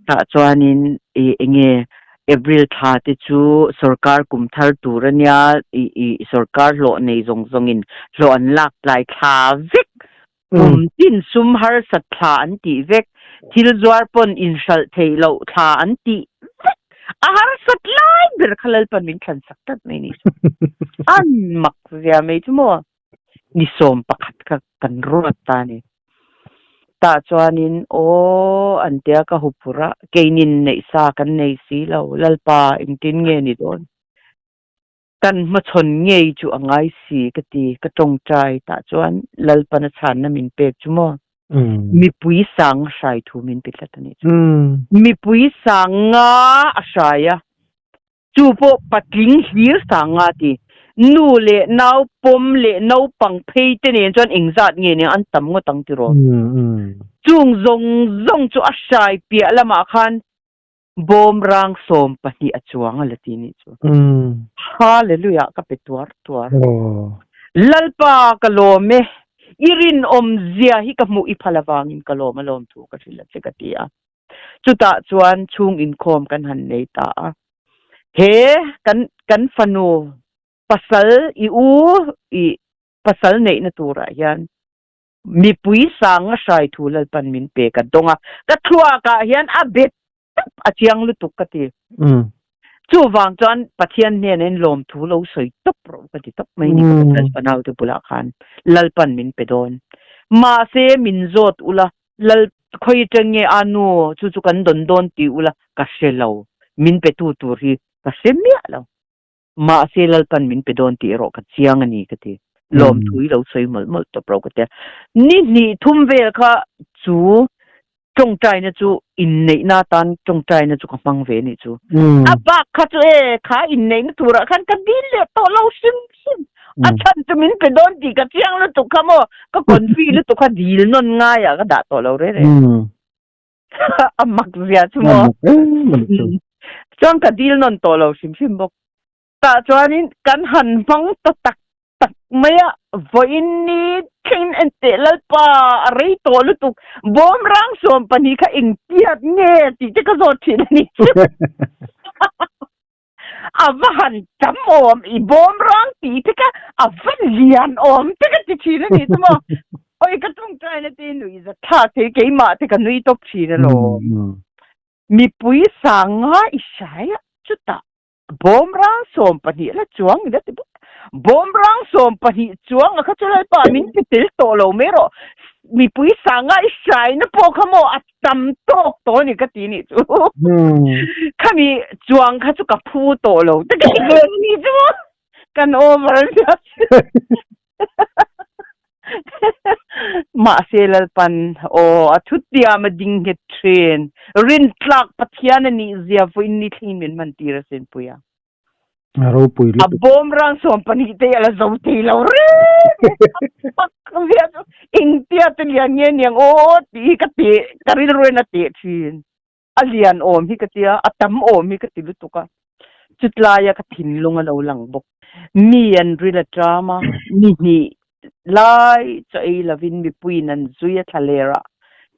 Tah chuanin i enge April thla te chu sorkar kum thar tur a nia, i i sorkar hlawh nei zawng zawngin hlawh an lak tlai thla vek, kum tin sum harsat thla an tih vek, thil zuar pawn inhralh theih loh thla an tih vek, a harsat lai ber kha Lalpan min thlan sak tlat mai ni chu. An mak zia mai chu maw? Ni 11 kha kan ruat ta a ni. Tah chuanin aw an tia ka huphurh a, keinin neih sa kan nei si lo, Lalpa engtin nge ni dawn? Kan hmachhawn ngei chu a ngai si ka ti, ka tawngtai. Tah chuan Lalpan a chhanna min pek chu maw? Mipui sang a hrai thu min ti tlat a nih chu. Mipui sang nga a hrai a, Chu pawh patling hlir sang a ti. Nu leh nau pawm leh naupang phei te nen chuan engzat nge nia an tam ngawt ang tiraw? Chung zawng zawng chu a hrai piah lamah khan bawm rang 12 a chuang a la ti nih chu. Hallelujah ka pe tuar tuar. Lalpa ka lawm e, i rinawm zia hi ka hmuh i phal avangin ka lawm a lawm thu ka hrilh a che ka ti a. Chutah chuan chhung inkhawm kan han nei ta a. He kan kan fanu pasal i u i pasal neihna turah hian mipui sanga hrai thu Lalpan min pe ka dawng a. Ka thluakah hian a bet tawp a chiang lutuk ka ti. Chuvang chuan Pathian hnena in lawmthu lo sawi tawp rawh ka ti tawp mai ni ka pasal fanaute bulah khan Lalpan min pe dawn. Mahse min zawt ula Lal khawi atang nge a nu chu chu kan dawn dawn ti ula ka hre lo, min pe tu tur hi ka hre miah lo. Mahse Lalpan min pe dawn tih erawh ka chiang a ni ka ti. Lawmthu i lo sawi mawlh mawlh tawp ro ka ti a. Ni hnih thum vel kha chu tawngtaina chu inneihna atan tawngtaina chu ka hmang ve nih chu. A bak kha chu e kha inneihna turah khan ka dil leh tawh lo hrim hrim. A chhan chu min pe dawn tih ka chiang lutuk kha maw, ka confi lutuk kha dil nawn ngaiah ka dah tawh lo reng reng. A mak zia chu maw. Chuan ka dil nawn tawh lo hrim hrim bawk. Tah chuanin kan han hmang ta tak tak mai a, vawiin ni thlengin enteh Lalpa a rei tawh lutuk, bawm rang 12 kha engtiat nge tih te ka zawt thin a ni chu. A va han tam awm i bawm rang tih te kha a va lian awm te ka ti thin a ni chu maw. Oi ka tawngtaina te nui za thlak thei keimah te ka nui tawp thin alawm. Mipui sanga i hrai a chutah bawm rang 12 la chuang ila ti bawk. Bawm rang 12 chuang a kha chu Lalpa min ti tel tawh lo mai rawh. Mipui sanga i hraina pawh kha maw a tam tawk tawh a ni ka ti nih chu. Khami chuang kha chu ka phu tawh lo te ka ti ve a ni chu maw. Kan over a nia. Mahse Lalpan aw a thutiam a ding nghet thin. Rintlak Pathian a nih zia vawiin ni thlengin min hman tir a senpui a. A ropui lutuk. A bawm rang 12 te a la zo thei lo reng e. Pak zia chu engtia te lian nge niang aw tih hi ka teh ka rilruin a teh thin. A lian awm hi ka tia, a tam awm hi ka ti lutuk a. Chutlaia ka thinlung a lo lang bawk. Mi an ril a ṭam a, ni hnih lai chaw ei lovin mipuiin an zui a thla ler a.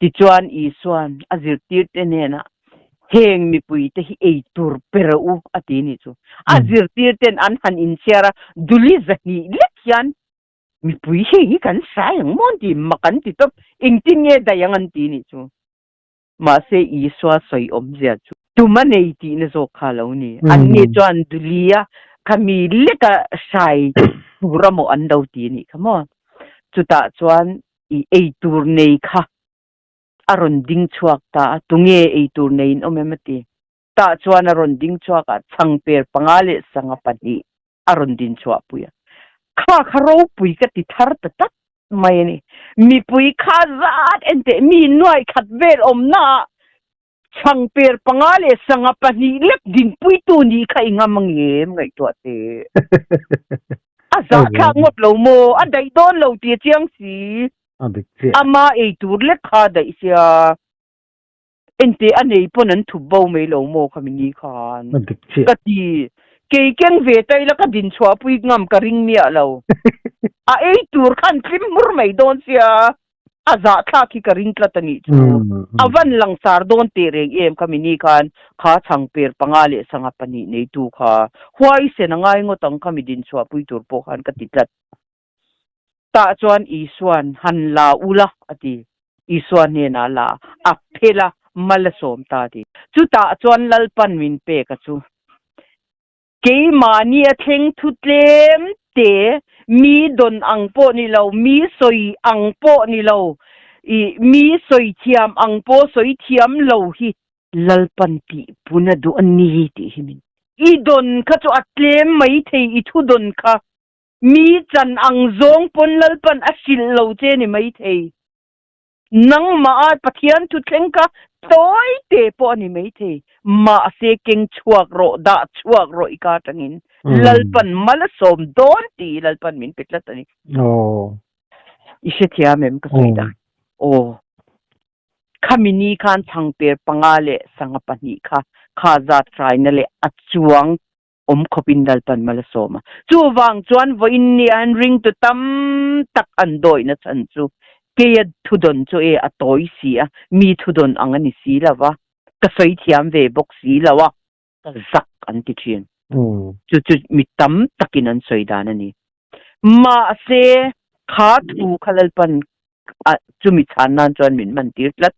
Tichuan Isua'n a zirtirte hnenah, Heng mipuite hi ei tur pe rawh u, a ti ni chu. A zirtirten an han inchhiar a, Duli 200 lek hian mipui heng hi kan hrai ang maw an ti, mak an ti tawp, engtin nge daih ang an ti ni chu. Mahse Isua sawi awmzia chu tum a nei tihna zawk kha a lo ni. Anni chuan Dulia kha mi leka hrai tur amaw an lo ti anih kha maw. Chutah chuan i eitur nei kha a rawn ding chhuak ta a, tunge eitur nei in awm em a ti. Tah chuan a rawn ding chhuak a, changper panga leh sanga pahnih a rawn din chhuahpui a. Kha kha ropui ka ti thar ta tak mai a ni. Mipui kha zat en teh mi nuai khat vel awmna ah changper panga leh sanga pahnih lek dinpuitu nih kha i ngam angem ngaihtuah teh. A zahthlak ngawt lo maw? A daih dawn lo tih a chiang si. A dik chiah. Ama ei tur lek kha a daih sia. Enteh a nei pawn an thup bo mai lo maw khami ni khan? A dik chiah. Ka ti. Kei keng ve ta ila ka din chhuahpui ngam ka ring miah lo. A ei tur khan tlim hmur mai dawn sia a zahthlak hi ka ring tlat a nih chu. A van langsar dawn teh reng em khami ni khan kha changper panga leh sangha pahnih neitu kha huaisen a ngai ngawt ang khami din chhuahpui tur pawh khan ka ti tlat. Tah chuan Isua'n, Han la ula, a ti. Isua hnenah la a phel a, mal a sawm ta a ti. Chutah chuan Lalpan min pek a chu. Keimahni a thleng thu tlem te, mi dawn ang pawh ni lo, mi sawi ang pawh ni lo, ih, mi sawi thiam ang pawh sawi thiam lo hi Lalpan tih pun a duh a ni tih hi min. I dawn kha chu a tlem maithei i thu dawn kha. Mi chan ang zawng pawn Lalpan a hrilh lo che ni maithei. Nangmah a Pathian thuthleng kha tawi te pawh a ni maithei. Mahse keng chhuak rawh, dah chhuak rawh i ka atangin Lalpan mal a sawm dawn tih Lalpan min pe tlat a ni. I hrethiam em ka sawi dan? Aw. Khami ni khan changper panga leh sangha pahnih kha kha zat hraina leh a chuang awm khawpin Lalpan mal a sawm a. Chuvang chuan vawiin nia an ringtu tam tak an dawihna chhan chu keia thudawn chu e a tawi si a, mi thudawn ang a ni si lo va, ka sawi thiam ve bawk si lo a, ka zak an ti thin. Chu chu mi tam takin an sawi dan a ni. Mahse, kha thu kha Lalpan a chumi chhan nan chuan min man tir tlat.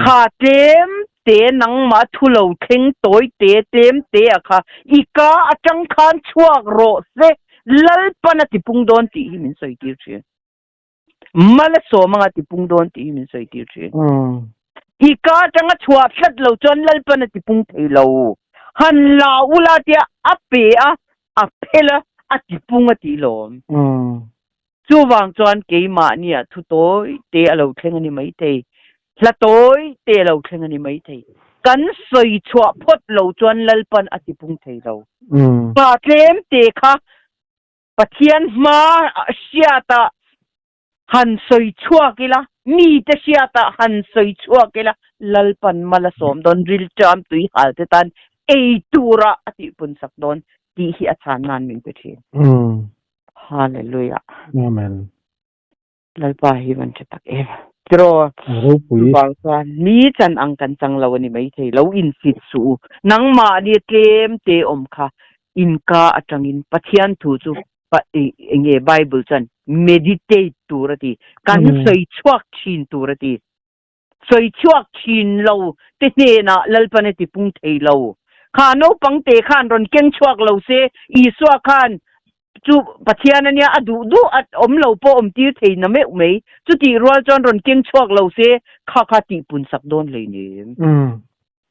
Kha tlem te nangmah thu lo thleng tawi te tlem te a kha i ka atang khan chhuak rawh se Lalpan a tipung dawn tih hi min sawi tir thin. Mal a sawm anga tipung dawn tih hi min sawi tir thin. I ka atanga chhuah tlat lo chuan Lalpan a tipung thei lo. Han la ula tia a pe a, a phel a, a tipung a tih lawm. Chuvang chuan keimahnia thu tawi te a lo thleng a ni maithei, hla tawi te a lo thleng a ni maithei. Kan sawi chhuah phawt lo chuan Lalpan a tipung thei lo. Pa tlem te kha Pathian hma hriatah han sawi chhuak ila, mite hriatah han sawi chhuak ila, Lalpan mal a sawm dawn, rilṭam tui hal te tan ei tura a tihpunsak dawn tih hi a chhan nan min pe ṭhin. Hallelujah. Amen. Lalpa hi van tha tak em. Tiraw. Ropui. Chuvang chuan mi chan ang kan chang lo a ni maithei. Lo insit suh u. Nangmahni tlem te awm kha inka atangin Pathian thu chu enge Bible chuan meditate tur a ti. Kan sawi chhuak thin tur a ti. Sawi chhuak thin lo te hnenah Lalpan a ti pung thei lo. Kha naupang te khan rawn keng chhuak lo se, Isua khan chu Pathian a nia, a duh duh a awm lo pawh awm tir thei na meuh mai. Chutih rual chuan rawn keng chhuak lo se, kha kha tihpun sak dawn hleinem.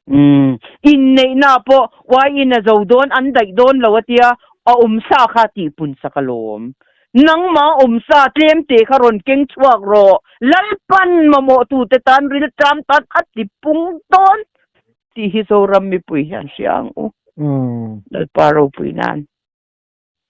Umm, inneihna pawh uaiin a zo dawn, an daih dawn lo a tia, a awmsa kha tihpun sak alawm. Nangmah awmsa tlem te kha rawn keng chhuak rawh, Lalpan mamawhtute tan rilṭam tan a ti pung dawn tih hi Zoram mipui hian hria ang u. Lalpa ropui nan.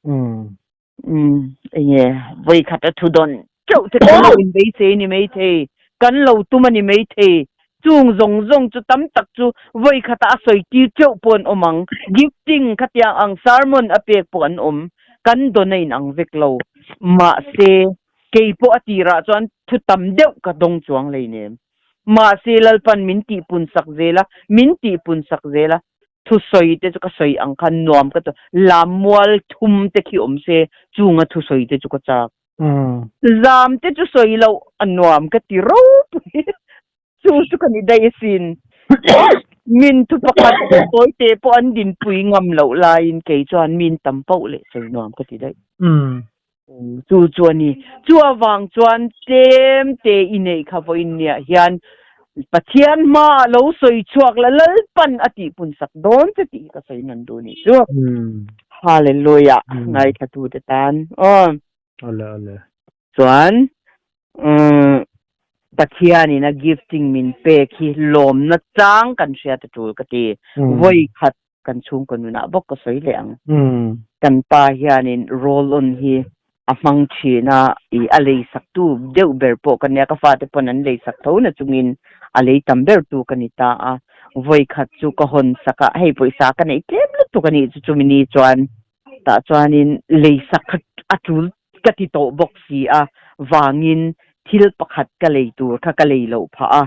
Umm. Umm, enge vawikhat a thu dawn teuh te kan lo inbeisei a ni maithei, kan lo tum a ni maithei. Chung zawng zawng chu tam tak chu vawi khata a sawi tir teuh pawh an awm ang. Gifting khatiang ang sermon a pek pawh an awm. Kan dawn a inang vek lo. Mahse, kei pawh a tirah chuan thu tam deuh ka dawng chuang hleinem. Mahse, Lalpan min tihpun sak zel a, min tihpun sak zel a. Thusawi te chu ka sawi ang khan nuam ka ti. Lammual thum te khi awm se, chunga thusawi te chu ka chak. Zam te chu sawi loh a nuam ka ti ropui. Chu chu ka ni daih asin. Min thu pakhat sawi te pawh an dinpui ngam loh laiin kei chuan min tam pauh leh sawi nuam ka ti daih. Chu chu a ni. Chu avang chuan tlem te i neih kha vawiin niah hian Pathian hmaah lo sawi chhuak la Lalpan a tihpun sak dawn che tih hi ka sawi nawn duh nih chu. Hallelujah ngaithlatute tan aw. Ale ale. Chuan Pathianin a gifting min pek hi lawmna chang kan hriat a tul ka ti. Vawi khat kan chhungkaw nunah bawk ka sawi leh ang. Kan pa hianin roll on hi a hmang thin a, i a lei saktu deuh ber pawh ka nia, ka fate pawn an lei sak tho na chungin a lei tam ber tu ka ni ta a. Vawi khat chu ka hawn sak a, hei pawisa ka neih tlem lutuk a nih chu chumi ni chuan tah chuanin lei sak kha a tul ka ti tawh bawk si a, vangin thil pakhat ka lei tur kha ka lei loh phah a.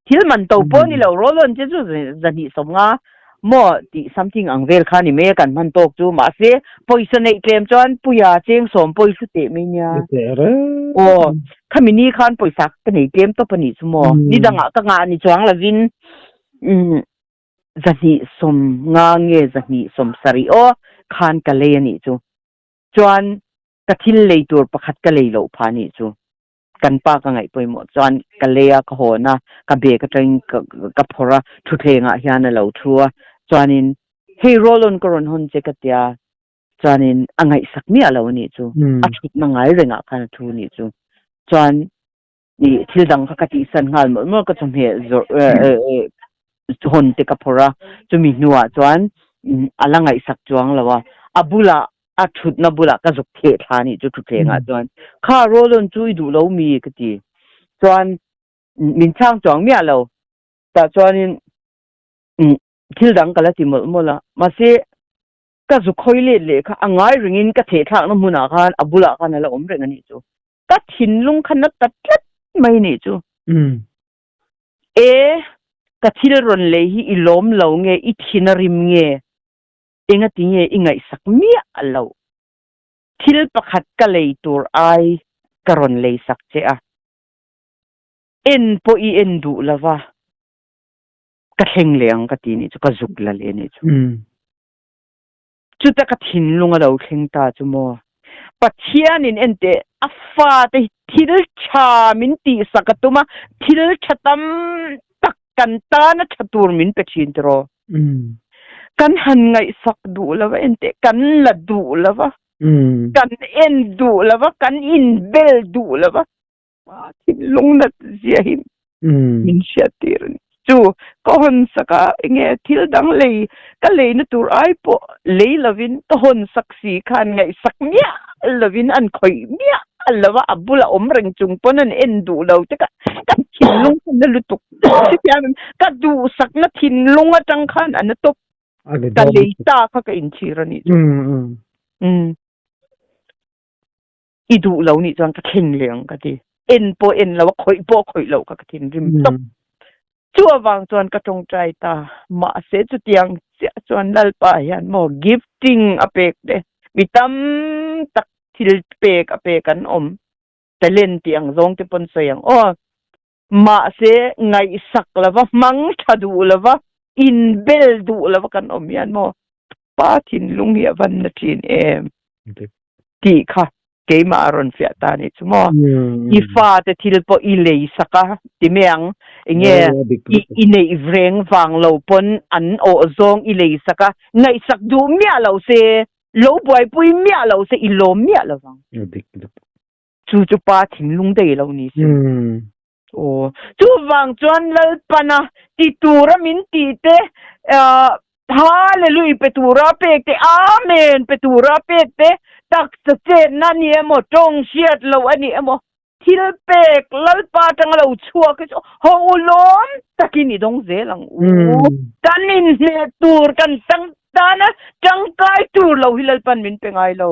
Thil man to pawh ni lo roll on che chu zahnih 50 maw tih something ang vel kha ni mai a kan hman tawk chu mahse pawisa neih tlem chuan puia cheng sawm pawi hlu teh mai nia. Aw khami ni khan pawisa ka nei tlem tawp a nih chu maw ni dangah ka ngah ni chuang lovin umm zahnih 50 nge zahnih 70 aw khan ka lei a nih chu chuan ka thil lei tur pakhat ka lei loh phah a nih chu. Kan pa ka ngaih pawimawh chuan ka lei a, ka hawn a, ka bag atangin ka ka phawrh a, thutthlengah hian a lo thu a, chuanin hei roll on ka rawn hawn che ka tia, chuanin a ngaihsak miah lo a nih chu, a thutna ngai rengah khan a thu a nih chu, chuan ih thil dang kha ka tihsan nghal mawlh mawlh ka chawhmeh zawrh hawn te ka phawrh a, chumi hnuah chuan a la ngaihsak chuang lo a, a bulah a thutna bulah ka zuk theh thla nih chu thutthlengah chuan kha roll on chu i duh lo mi ka ti chuan min chhang chuang miah lo tah chuanin thil dang ka la ti mawlh mawlh a mahse ka zuk hawi let leh kha a ngai ringin ka theh thlakna hmunah khan a bulah khan a la awm reng a nih chu ka thinlung kha na ta tlat mai nih chu e ka thil rawn lei hi i lawm lo nge i thin a rim nge Engati nge i ngaihsak miah loh? Thil pakhat ka lei tur ai ka rawn leisak che a, en pawh i en duh lo va, ka thleng leh ang ka ti nih chu, ka zuk la leh nih chu. Chuta ka thinlung a lo thleng ta chu maw? Pathianin en teh, a fate hi thil tha min tihsak a tum a, thil tha tam tak kan tana tha tur min pe thin tiraw? Kan han ngaihsak duh lo va, enteh kan la duh lo va, kan en duh lo va, kan inbel duh lo va, thinlung nat zia hi min hriat tir a ni. Chu ka hawn sak a, enge thil dang lei ka leina tur ai pawh lei lovin ka hawn sak si khan ngaihsak miah lovin an khawih miah lo va, a bula awm reng chung pawn an en duh lo te kha ka thinlung kha na lutuk. Chutiang ka duhsakna thinlung atang khan a na tawp. Ka lei ta kha ka inchhir a nih chu. Umm. I duh lo nih chuan ka thleng leh ang ka ti. En pawh en lo a, khawih pawh khawih loh kha ka thinrim tawp. Chu avang chuan ka tawngtai ta. Mahse chutiang chiah chuan Lalpa hian maw gifting a pek te, mi tam tak thil pek a pek an awm. Talent tih ang zawng te pawn sawi ang aw. Mahse ngaihsak lova, hmang tha duh lova, inbel duh lova kan awm hian maw pa thinlung hi a van na thin em tih kha keimah a rawn fiah ta nih chu maw. I fate thil pawh i lei sak a ti mai ang, enge i neih reng vang lo pawn an awh zawng i lei sak a, ngaihsak duh miah lo se, lo buaipui miah lo se i lawm miah lovang. Chu chu pa thinlung daih lo ni se. Aw, chuvang chuan Lalpana ti tura min tih te, Hallelujah pe tura pek te, Amen pe tura pek te, taksa chetna a ni emaw, tawng hriat loh a ni emaw, Thil pek Lalpa atanga lo chhuak hi chu ho ulawm takin i dawng zel ang u. Kan inhneh tur, kan tang tana tangkai tur lo hi Lalpan min pe ngai lo.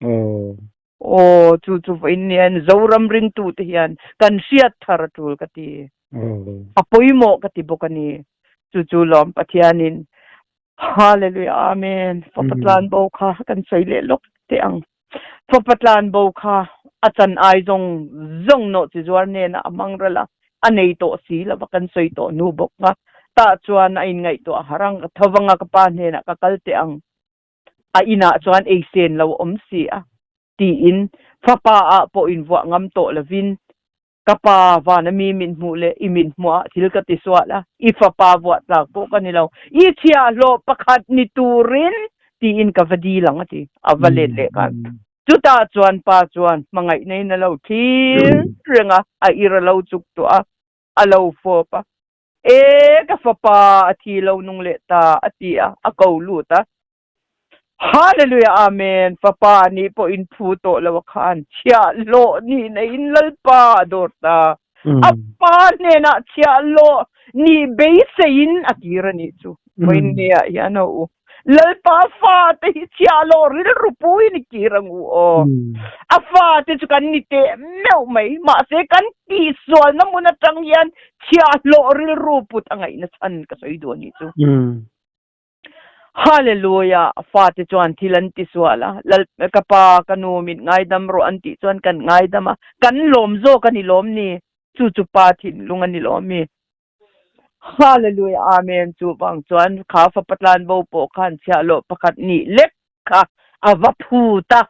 Aw, chu chu vawiin hian Zoram ringtute hian kan hriat thar a tul ka ti. A pawimawh ka ti bawk a ni. Chu chu lawm Pathianin Hallelujah Amen. Fapa tlan bo kha kan sawi leh lawk teh ang. Fapa tlan bo kha a chan ai zawng zawng nawh chi zuar hnenah a hmang ral a, a nei tawh si lo va kan sawi tawh hnu bawk kha. Tah chuan a inngaihtuah har ang, ka tho vang a ka pa hnenah ka kal teh ang. A inah chuan ei sen lo a awm si a tiin fapa ah pawh invuah ngam tawh lovin Ka pa, van a mi min hmuh leh i min hmuh ah thil ka ti sual a, i fapa vuah tlak pawh ka ni lo, i chhiahhlawh pakhat ni turin tiin ka va dil ang a ti, a va let leh khan. Chutah chuan pa chuan hmangaihna in a lo thlir reng a, a ir a lo chuk tuah a, a lo fawp a, E, ka fapa a thi lo nung leh ta a ti a, a ko lut a. Hallelujah Amen Fapa nih pawh in phu tawh lo a khan chhiahhlawh nih neiin Lalpa a dawr ta. A pa hnenah chhiahhlawh nih beiseiin a tir a nih chu. Vawiin nia hian ho u. Lalpa fate hi chhiahhlawh rilru puiin i kir ang u aw. A fate chu kan ni teh meuh mai. Mahse kan tihsualna hmun atang hian chhiahhlawh rilru put a ngaihna chhan ka sawi duh a nih chu. Hallelujah! Fate chuan thil an ti sual a, Lal ka pa, ka nu min ngaidam rawh an tih chuan kan ngaidam a, kan lawm zawk a ni lawm ni? Chu chu pa thinlung a ni lawm mi? Hallelujah! Amen! Chuvang chuan kha fapa tlanbo pawh khan chhiahhlawh pakhat nih lek kha a va phut a.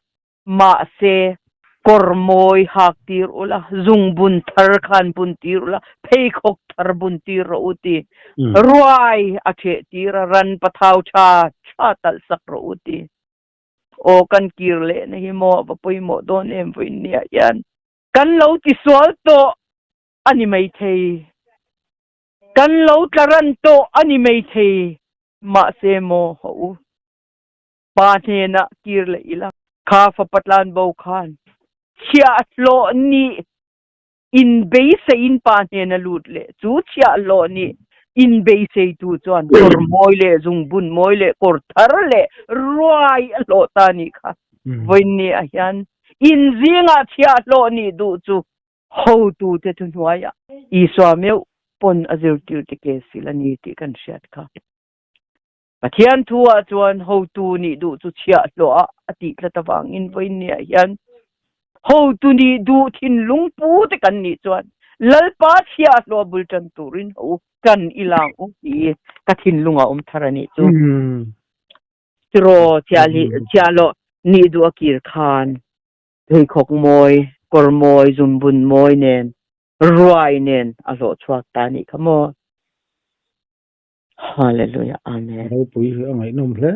Mahse, kawr mawi hak tir ula, zungbun thar khan bun tir ula, pheikhawk thar bun tir rawh u ti. Ruai a theh tir a, ran pathau tha tha talh sak rawh u ti. Aw kan kir lehna hi maw a va pawimawh dawn em vawiin nia hian. Kan lo tisual tawh a ni maithei. Kan lo tla ran tawh a ni maithei. Mahse maw haw u. Pa hnenah kir leh ila. Kha fapa tlanbo khan chhiahhlawh nih in beiseiin pa hnena lut leh chu chhiahhlawh nih in beiseitu chuan kawr mawi leh zungbun mawi leh kawr thar leh ruai a hlawh ta nih kha. Vawiin ah hian in zingah chhiahhlawh nih duh chu hotute thuhnuaiah Isua meuh pawn a zirtirte ke sil a ni tih kan hriat kha. Pathian thu ah chuan hotu nih duh chu chhiahhlawh ah a tih tlat avangin vawiin ni ah hian hotu nih duh thinlung pu te kan nih chuan Lalpa chhiahhlawh a bul tan turin ho kan i lang u tih ka thinlung ah awm thar a nih chu. Tiraw chhiahhlawh nih duh a kir khan pheikhawk mawi, kawr mawi, zunbun mawi nen, ruai nen a hlawh chhuak ta a nih kha maw. Hallelujah Amen. Ropui hi a ngaihnawm hle.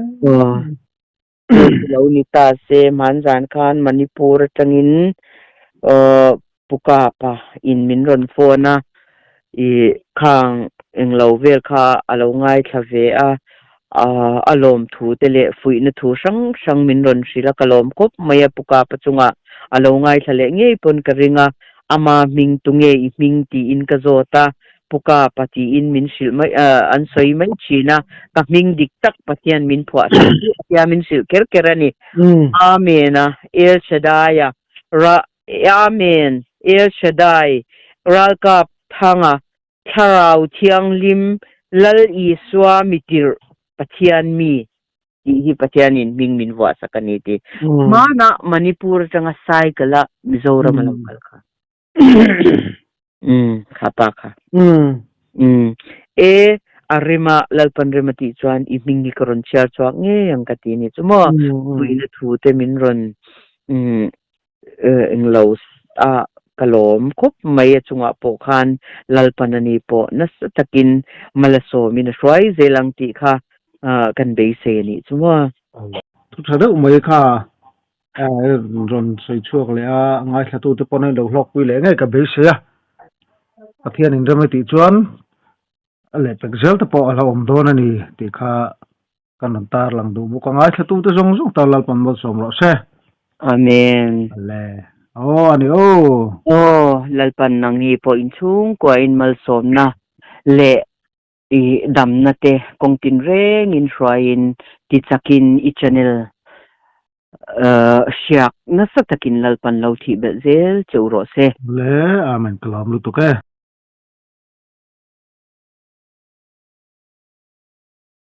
Lo ni ta se hmanzan khan Manipur atangin Pukapa in min rawn phone a i khang englo vel kha a lo ngaithla ve a a lawm thu te leh fuihna thu hrang hrang min rawn hrilh a ka lawm khawp mai a Pukapa chungah a lo ngaithla leh ngei pawn ka ring a ama hming tunge i hming tiin ka zawt a Puka pa tiin min hrilh mai an sawi mai thin a, ka hming dik tak Pathian min phuah sak hi a tia min hrilh kher kher a ni. Amen a, El Shaddai a, Ra Amen, El Shaddai, Ralkap Thanga, Thlarau Thianghlim, Lal Isua mitirh Pathian mi tih hi Pathianin hming min vuah sak a ni tih. Hmanah Manipur atanga cycle a Mizoram a lo kal kha. Umm kha pa kha. Umm e a rema Lalpan rema tih chuan i hming hi ka rawn chhiar chhuak ngei ang ka ti ni chu maw. Puihna thu te min rawn umm englo a ka lawm khawp mai a chungah pawh khan Lalpan ani pawh nasa takin malasawmin a hruai zel ang tih kha kan beisei a nih chu maw. Thu tha deuh mai kha Rawn sawi chhuak leh a, ngaithlatute pawn a lo hlawkpui leh ngei ka beisei a. Pathian inrem a tih chuan a lehpek zel te pawh a lo awm dawn a ni tih kha kan rawn tarlang duh bawk a. Ngaithlatute zawng zawng tan Lalpan malsawm rawh se. Amen. Ale. Aw ani aw. Aw Lalpan nangni pawh inchhungkua in malsawmna leh i damna te kawng tinrengin hruaiin tichakin i channel hriak nasa takin Lalpan lo thih belh zel che u rawh se. Le, Amen ka lawm lutuk e.